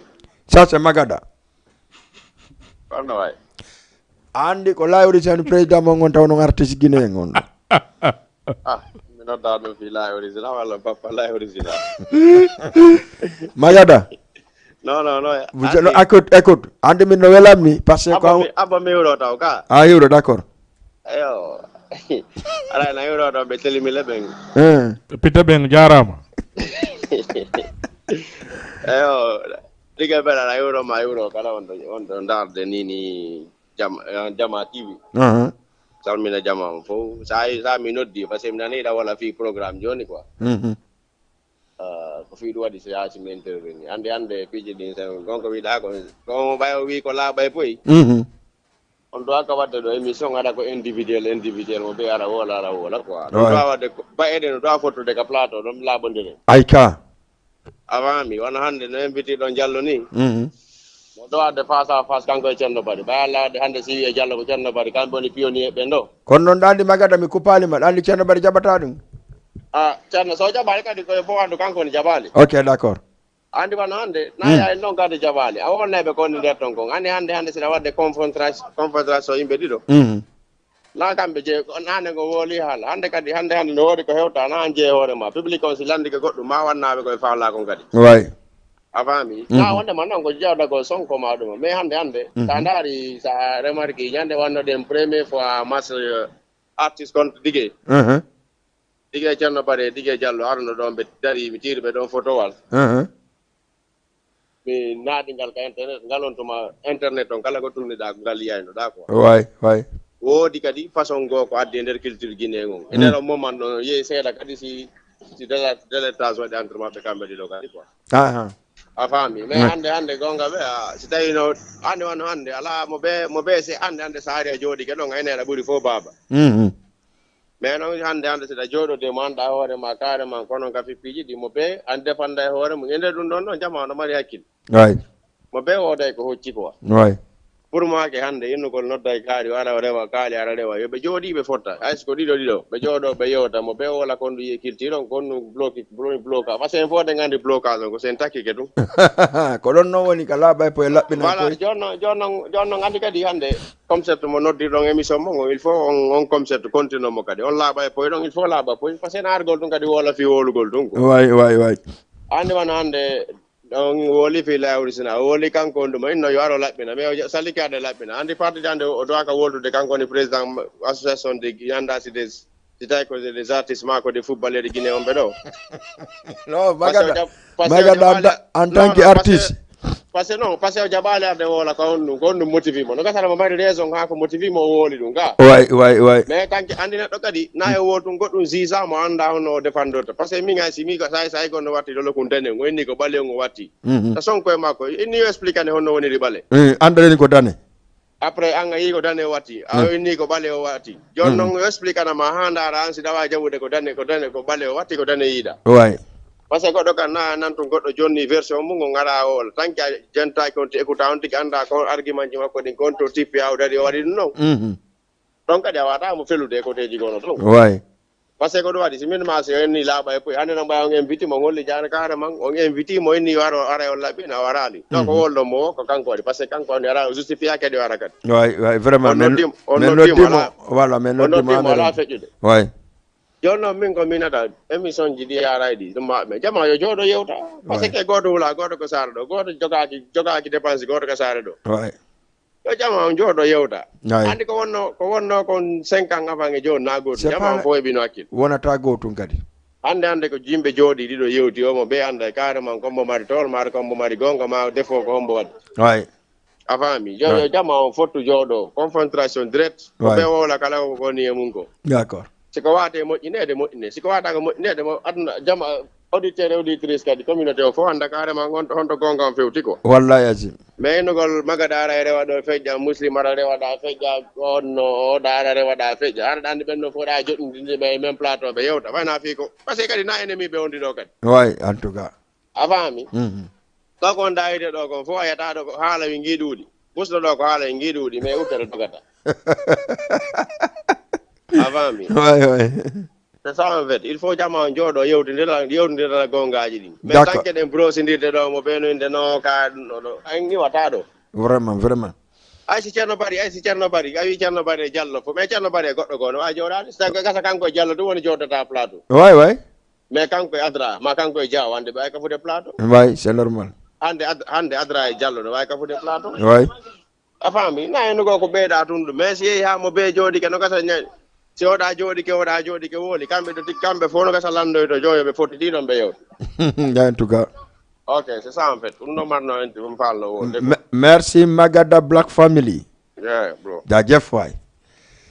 Ça c'est Magada. Pardon, way. Andi ko la origine président mon on taw non artiste guinéen on. Ah, mi nodda ɗum fi la original walla bappa la original. Magada. Non, non, non. Vous allez écoute, écoute. Ande min no welammi parce que ko abba mi wuro taw ka. Ah, wuro, d'accord. Ayo. Ala na wuro taw be telimi leben. Eh. Pita ben jarama. Ayo. Diga bela na wuro ma wuro kala on on darde nini jam jama T V. Uh-huh. Salmina jama fof sa sa mi noddi parce que mi nani da wala fi programme joni quoi. Mhm. Ah, ko fii ɗum waɗi so yaasi mi interveni hannde hannde piiji ɗin sen gonko wiɗa ko on ɓay o wi ko laaɓa e poyi. Mhm. On doit ka waɗde ɗo émission aɗa ko individuel individuel mo ɓe ara woola ara woola quoi ɗum doit waɗde ba eɗen no doit fottude ka plateau ɗon laaɓondiren. Ay ka. Avant mi wona hannde no invité ɗon jallo ni. Mhm. No dowarde face à face kanko e Ceerno Bari ɓay Allah waɗde hannde si wiye Diallo ko Ceerno Bari kamɓe woni pionnier ɓen ɗo. Kono noon ɗa anndi Magada mi kuppaali ma ɗa anndi Ceerno Bari jaɓata ɗum. A Ceerno so jaɓaali kadi koye fof anndu kanko woni jaɓaali. Ok, d'accord. Anndi wano hannde na yaay noon kadi jaɓaali a wonnayɓe ko woni nder ton kon anndi hannde hannde siɗa waɗde confrontation confrontation yimɓe ɗiɗo. Mhm. Na kamɓe je nane ngo wooli haala hannde kadi hannde hannde no woodi ko hewta na an jeye hoore ma public on si landike goɗɗum ma wannaɓe koye faalaa kon kadi. Way. A faami na wonde ma noon ko jawda ko sonko ma ɗum mais hannde hannde sa ndaari sa remarque ñande wannoɗen première fois match artiste contre Digue. Mhm. Digue Ceerno Bari Digue Diallo arno ɗon ɓe dari mi tiiri ɓe ɗon photowal. Mhm. mi naati ngal ka internet, ngal on tuma internet on kala ko tunniɗaa ko ngal yiyaynoɗaa quoi. Way, way. Woodi kadi façon goo ko addi e nder culture Guinée on. E nder on moment ɗon yehi seeɗa kadi si si déla- délectage waɗi entre maɓɓe kamɓe ɗiɗo kadi quoi. Aha. A faami? Mais hannde hannde goonga ɓe a si tawi no hannde wano hannde alaa mo be mo be se hannde hannde so hari a jooɗike ɗon a ene aɗa ɓuri fof baaba. Mhm. Mais noon hannde hannde siɗa jooɗode mo annda hoore ma carrément kono ka fippiiji ɗi mo be an defanda e hoore mum e nder ɗum ɗon ɗon jama no mari hakkille. Way, Mo be wooday ko hocci quoi. way. Pour moi ke hannde innugol nodda e kaari o ara o rewa kaali ara rewa yo ɓe jooɗii ɓe fotta hay so ko ɗiɗo ɗiɗo ɓe jooɗo ɓe yewta mo be woola kon ɗum yiye culture on kon ɗum bloki bloka parce que en fof ɗen anndi blocage on ko sen takkike ɗum. Ko ɗon noon woni ka laaɓa e poye laɓɓina e Voilà poye. Jooni noon jooni noon jooni noon anndi kadi hannde concept mo noddirɗon émission mon on il faut on on concept continue mo kadi on laaɓa e poye ɗon il faut laaɓa poye parce que en argol ɗum kadi woola fii woolugol ɗum ko Way, way, way. Anndi wano hannde on wooli fii lawri sina o wooli kanko on ɗuma inno yo aro laɓɓina mais o saliki ade laɓɓina anndi parti de hannde o dowaka woldude kanko woni président association de yanda si des si tawi ko des artistes ma ko des footballeur de Guinée on ɓe ɗo. Non, Magada, Magada en tant que artiste. Parce que non parce que o jaɓaali arde woola ko on ɗum ko on ɗum motivi mo no gasata mo mari raison haa ko motivi mo o wooli ɗum ga. Way, way, way. Mais kanke anndi neɗɗo kadi na e wootum goɗɗum zisa mo annda honno o defandorta parce que min hay si mi ko say say gonno watti ɗo lokum dane o inni ko ɓalew ngo watti. Mhm. Ta sonko e makko inni yo expliquane honno woniri ɓale. Eh, anndalen ko dane. Après an a yii ko dane watti a inni ko ɓalew watti. Jooni noon yo expliquana ma haa ndaara an si ɗawa jaɓude ko dane ko dane ko ɓalew watti ko dane yiiɗa. Way. Parce que goɗɗo kan na nan tun goɗɗo jonni version mum o ngara o wala tanki a jentaki on ti écouta on tigi annda ko argument ji makko ɗin kon to tippi ha o dari o waɗi ɗum noon. Mhm. Ɗon kadi a wata mo felude e koteji gono ɗum. Way. Parce que ko ɗum waɗi si min ma si o enni laaɓa e poy hannde no mbawi on invité mo ngolli jana carrément on invité mo inni yo aro ara on laɓɓina o arali donc ko wolɗo mo o ko kanko waɗi parce que kanko woni ara o justifié kadi o ara kadi. Way, way, vraiment On min noddimo- on min noddimo noddimo ala- voilà min On noddimo noddimo ala ameren. Feƴƴude. Way. Jooni noon min ko minata émission ji ɗi yaray ɗi ɗum maɓɓe jama yo jooɗo yewta. Parce que gooto wula gooto ko saara ɗo gooto jogaaki jogaaki dépense gooto ko saara ɗo. Way. Yo jama on jooɗo yewta. Way. Anndi ko wonno ko wonno kon cinq ans avant e jooni na gooto C'est jama pas- on fof e ɓino hakkille. Wonata goo tun kadi. Hannde hannde ko yimɓe jooɗi ɗiɗo yewti omo ɓe annda e carrément kombo mari tool mara kombo mari gonga ma defo ko hombo waɗi. Way. A faami yo yo jama on fottu jooɗo concentration direct ko Way. Ɓe wowla kala ko woni e mum ko. D'accord. Si ko waate moƴƴineede moƴƴine si ko waataka moƴƴineede mo aduna jama auditeur e auditrice kadi communauté o fof annda carrément on honto gonga on fewti ko. Wallahi azim. Mais innugol magada ara e rewa ɗo feƴƴa muslim ara rewaɗa feƴƴa onno oɗa ara rewaɗa feƴƴa ara ɗanni ɓen no fof ɗa joɗɗinde ɓe e même plateau ɓe yewta wayna fii ko parce que kadi na ennemi ɓe wondi ɗo kadi. Way, en tout cas. A faami? Mhm. Kanko on dawide ɗo kon fof a yiyata ɗo ko haala wi ngi ɗuuɗi. Musɗo ɗo ko haala wi ngi ɗuuɗi mais uttere dogata. A faami? Way, way. C'est ça en fait il faut jama on jooɗo yewtidira yewtidira gongaji ɗin mais D'accord. Tanke ɗen brosindirde ɗo mo ɓenoyde no ka ɗum ɗo ɗo en iwata ɗo. Vraiment, vraiment. Ay si ceerno bari ay si ceerno bari a wi ceerno bari e jallo fof mais ceerno bari e goɗɗo goo no wawi jooɗade so tawi ko gasa kanko e jallo ɗum woni jooɗdata plateau. Way, way. Mais kanko e adra ma kanko e dia wande ɓe ay kafude plateau. Way, c'est normal. Hande ad- hande adra e jallo no wawi kafude plateau. Way. A faami na henno goo ko ɓeyɗa tun ɗum mais si yehi ha mo be jooɗike no gasa ña- si oɗa jooɗike oɗa jooɗike wooli kamɓe ɗo tigi kamɓe fof no gasa landoyto joyo ɓe fotti ɗi ɗon ɓe yewta. En tout cas. Ok c'est ça en fait ɗum ɗo marno en ɗum falno wonde. Me- merci Magada Black Family. Yeah bro. Jaajëf waay.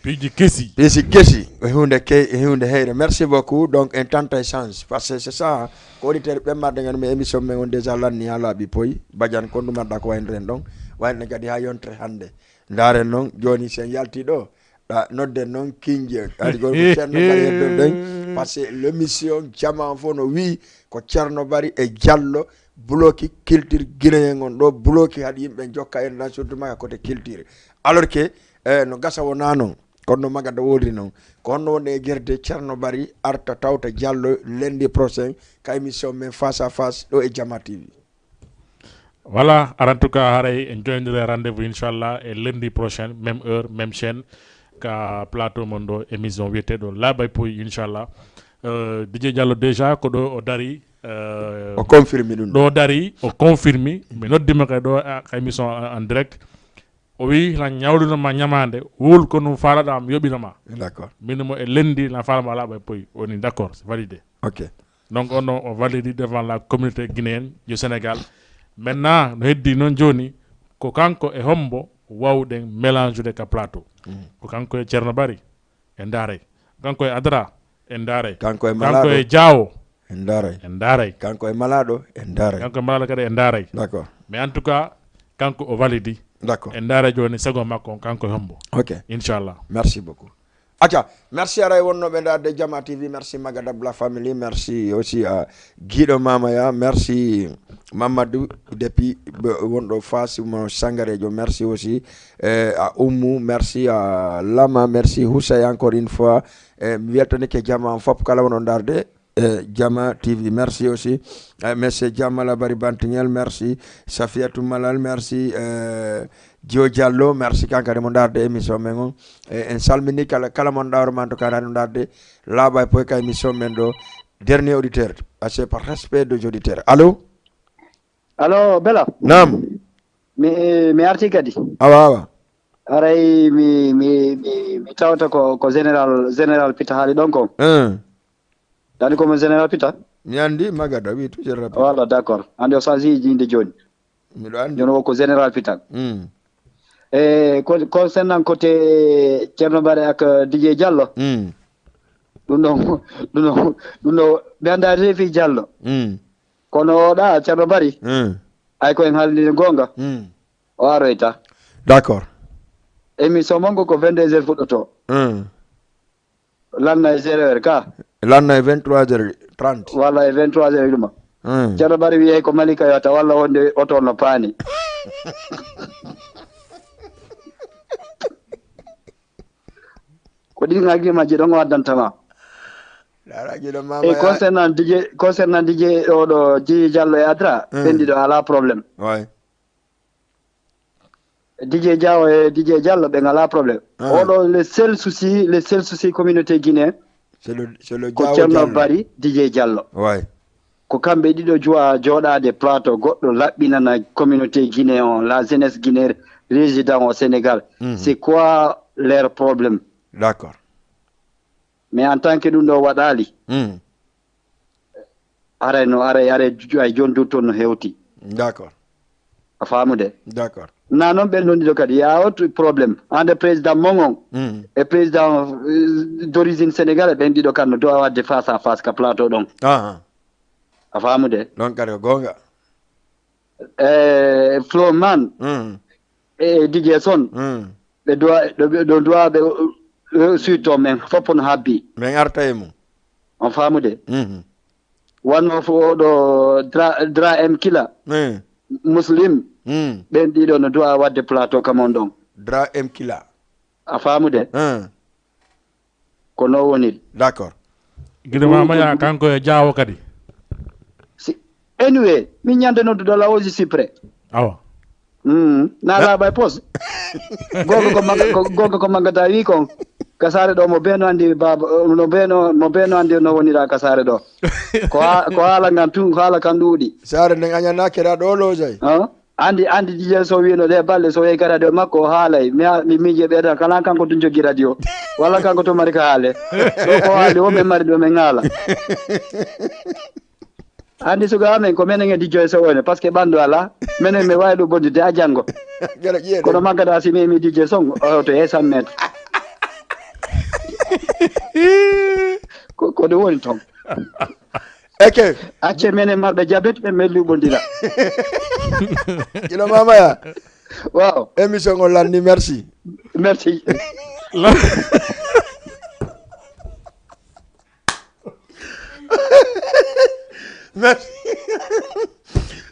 Piiji kesi. Piiji kesi e hunde ke e hunde heyre. Merci beaucoup. Donc en tanta échange parce que c'est ça. Ko auditeur ɓe marde ngan mi émission men on déjà lanni ha laaɓi poyi. Badiane kon ɗum adda ko waynoren ɗon. Wayno kadi ha yontere hannde. Ndaren noon jooni sen yalti ɗo. Ɗa nodden noon kinje. Ari gol ko ceerno bari heddo ɗen. Parce que l'émission jama fof no wii ko ceerno bari e jallo bloki culture guinéen on ɗo bloki haɗi yimɓe jokka en lan surtout maka côté culture. Alors que eh, no gasa wona noon kono no magada wodri noon ko honno wonde e guerde ceerno bari arta tawta jallo lundi prochain ka émission men face à face ɗo e jama tv. Voilà, en tout cas haray en joindira rendez-vous inchallah e lundi prochain même heure même chaîne ka plateau mon ɗo émission wiyeteɗo labay poy inchallah. Euh, Didier Diallo déjà ko ɗo o dari euh, O confirme ɗum. Ɗo o dari o confirme mi noddima kay ɗo a- ka émission en en direct. O wi lan ñawlunoma ñamande wul ko ɗum falaɗa mi yoɓinoma. D'accord. Min mo e lundi lan falama labay poy woni d'accord c'est validé. Ok. Donc on o validi devant la communauté guinéenne du Sénégal. Maintenant no heddi noon jooni, ko kanko e hombo wawɗen mélange-ude ka plateau? Ko kanko e Ceerno Bari? En ndaaray. Kanko e Adra? En ndaaray. Kanko e Malaaɗo? E Jaawo? En ndaaray. En ndaaray. Kanko e Malaaɗo? En ndaaray. Kanko e Malaaɗo kadi en ndaaray. D'accord. Mais en tout cas, kanko o validi. D'accord. En ndaara jooni second makko on, kanko e hombo? Ok. Inchallah. Merci beaucoup. Aca, merci aray wonnooɓe ndaarde Jama T V, merci Magadab la family, merci aussi à Guido Mamaya, merci Mamadou depuis wonɗo Fass mo Sangarejo, merci aussi eh, à Oumou, merci à Lama, merci Houssaye encore une fois. Eh, mi weltanike jama on fof kala wonɗo ndaarde eh, Jama T V, merci aussi. Eh, monsieur Jamala Bari Bantignel, merci. Safiatou Malal, merci. Eh, Dio Diallo, merci kankadi mo ndaarde émission men on. Eh, en salmini kala kala mon ɗawro man to kala no ndaarde laaɓa e poy ka émission men ɗo. Dernier auditeur, assez par respect des auditeurs. Allô? Allo, Bela? Naam. Mi mi arti kadi. Awa awa. Aray mi mi mi mi tawta ko ko général général Pita haali ɗon kon. Hein. Dani ko mo général Pita? Mi andi Magada wi tu général Pita. Voilà, d'accord. Ande o sansi jinde joni. Miɗo andi. Jono ko général Pita. Mm. E ko concernant côté Thierno Bare ak D J Diallo. Mm. Ɗum ɗon ɗum ɗon ɗum ɗo ɓe anda refi Diallo. Mm. Kono oɗa Thierno Bari. Mm. Ay ko en haalni gonga. Mm. O aroyta. D'accord. Émission mon ko vingt-deux heures fuɗɗoto. Mm. Lanna e zéro heure ka. Lanna e vingt-trois heures trente. Walla e vingt-trois heures ɗuma. Mm. Ceerno Bari wiyey ko Malika yota walla wonde oto no paani. Ko ɗin argument ji ɗon o addantama. Dara giɗo mama e ya. Concernant D J concernant D J oɗo Dj Diallo e Adra, mm, ɓen ɗiɗo ala problème. Ouais. D J Diaw e D J Diallo ɓe ngala problème. Ah. Oɗo le seul souci, le seul souci communauté guinéen. C'est le, c'est le ko Diaw Ceerno Diallo. Bari D J Diallo. Ouais. Ko kamɓe ɗiɗo jowa joɗade plateau goɗɗo laɓɓinana communauté guinéen on, la jeunesse guinéen résident au Sénégal. Mhm. C'est quoi leur problème? D'accord. Mais en tant que ɗum ɗo waɗali. Mhm. Aray no aray aray ju- ay joni du toon no hewti. D'accord. A faamude? D'accord. Na noon ɓen ɗon ɗiɗo kadi yawot problème ande président mon on, mhm, e président euh, d'origine sénégalais ɓen ɗiɗo kan no dowa wadde face à face ka plateau ɗon. Aha. A faamude? Ɗon kadi ko goonga. E Flowman, mhm, e D J Son, mhm, ɓe duwa ɓe ɗo duwa ɓe suitto men fof no habbi. Men arta e mum. On faamude? Mhm. Wanno fo oɗo dra, dra M kila, eh, Muslim, mhm, ɓen ɗiɗo no duwa wadde plateau kam on ɗon. Dra M kila. A faamude? Eh. Ko no woniri. D'accord. Gide mama ya kanko e Diawo kadi. Si, anyway, min ñande nodduɗo la aussi si prêt. Awa. Mm, na laaɓa e pos. Gonga ko maga ko gonga ko maga da wi kon. Ka saare ɗo mo beno andi baba no beno mo beno andi no wonira ka saare ɗo. Ko ha- ko haala ngan tun ko haala kan ɗuuɗi. Saare nden añana keɗa ɗo lojay. Hein? Andi andi D J so wino ɗe balɗe so yehi ka radio makko o haalay mi ha- mi miije ɓeɗa kala kanko tun joggi radio. Walla kanko to mari ka haale. Ɗo ko haali o men mari ɗo men haala. Andi suga amen ko menen e D J so woni parce que ɓandu ala. Menen mi wawi ɗum bondude a janngo. Gara ƴeeɗe. Kono maggata si mi mi D J son o to e cent mètres. Ko ko ɗum woni toon. Eke. Acce menen marɓe jabet ɓe men luɓondira. Ino mamaya. Waaw. Émission o lanni merci. Merci. Merci.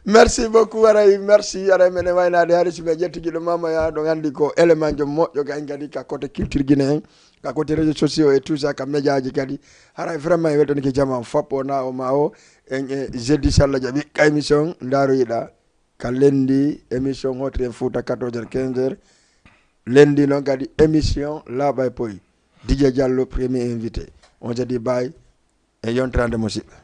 Merci beaucoup aray merci aray mene waynade hari suɓe ƴetti giɗo mama ya ɗo gandi ko élément jo moƴƴo kay kadi ka côté culture guinéen ka côté réseaux sociaux et tout ça ka médiaji kadi haray vraiment e weltanike jama fop o na o ma o en e jeudi sallah jaɓi ka émission daroyiɗa ka lendi émission hotre en fouta quatorze heures quinze heures lendi noon kadi émission laaɓa e poy. Didier Diallo premier invité. On se dit bye e yontirande musidɓe.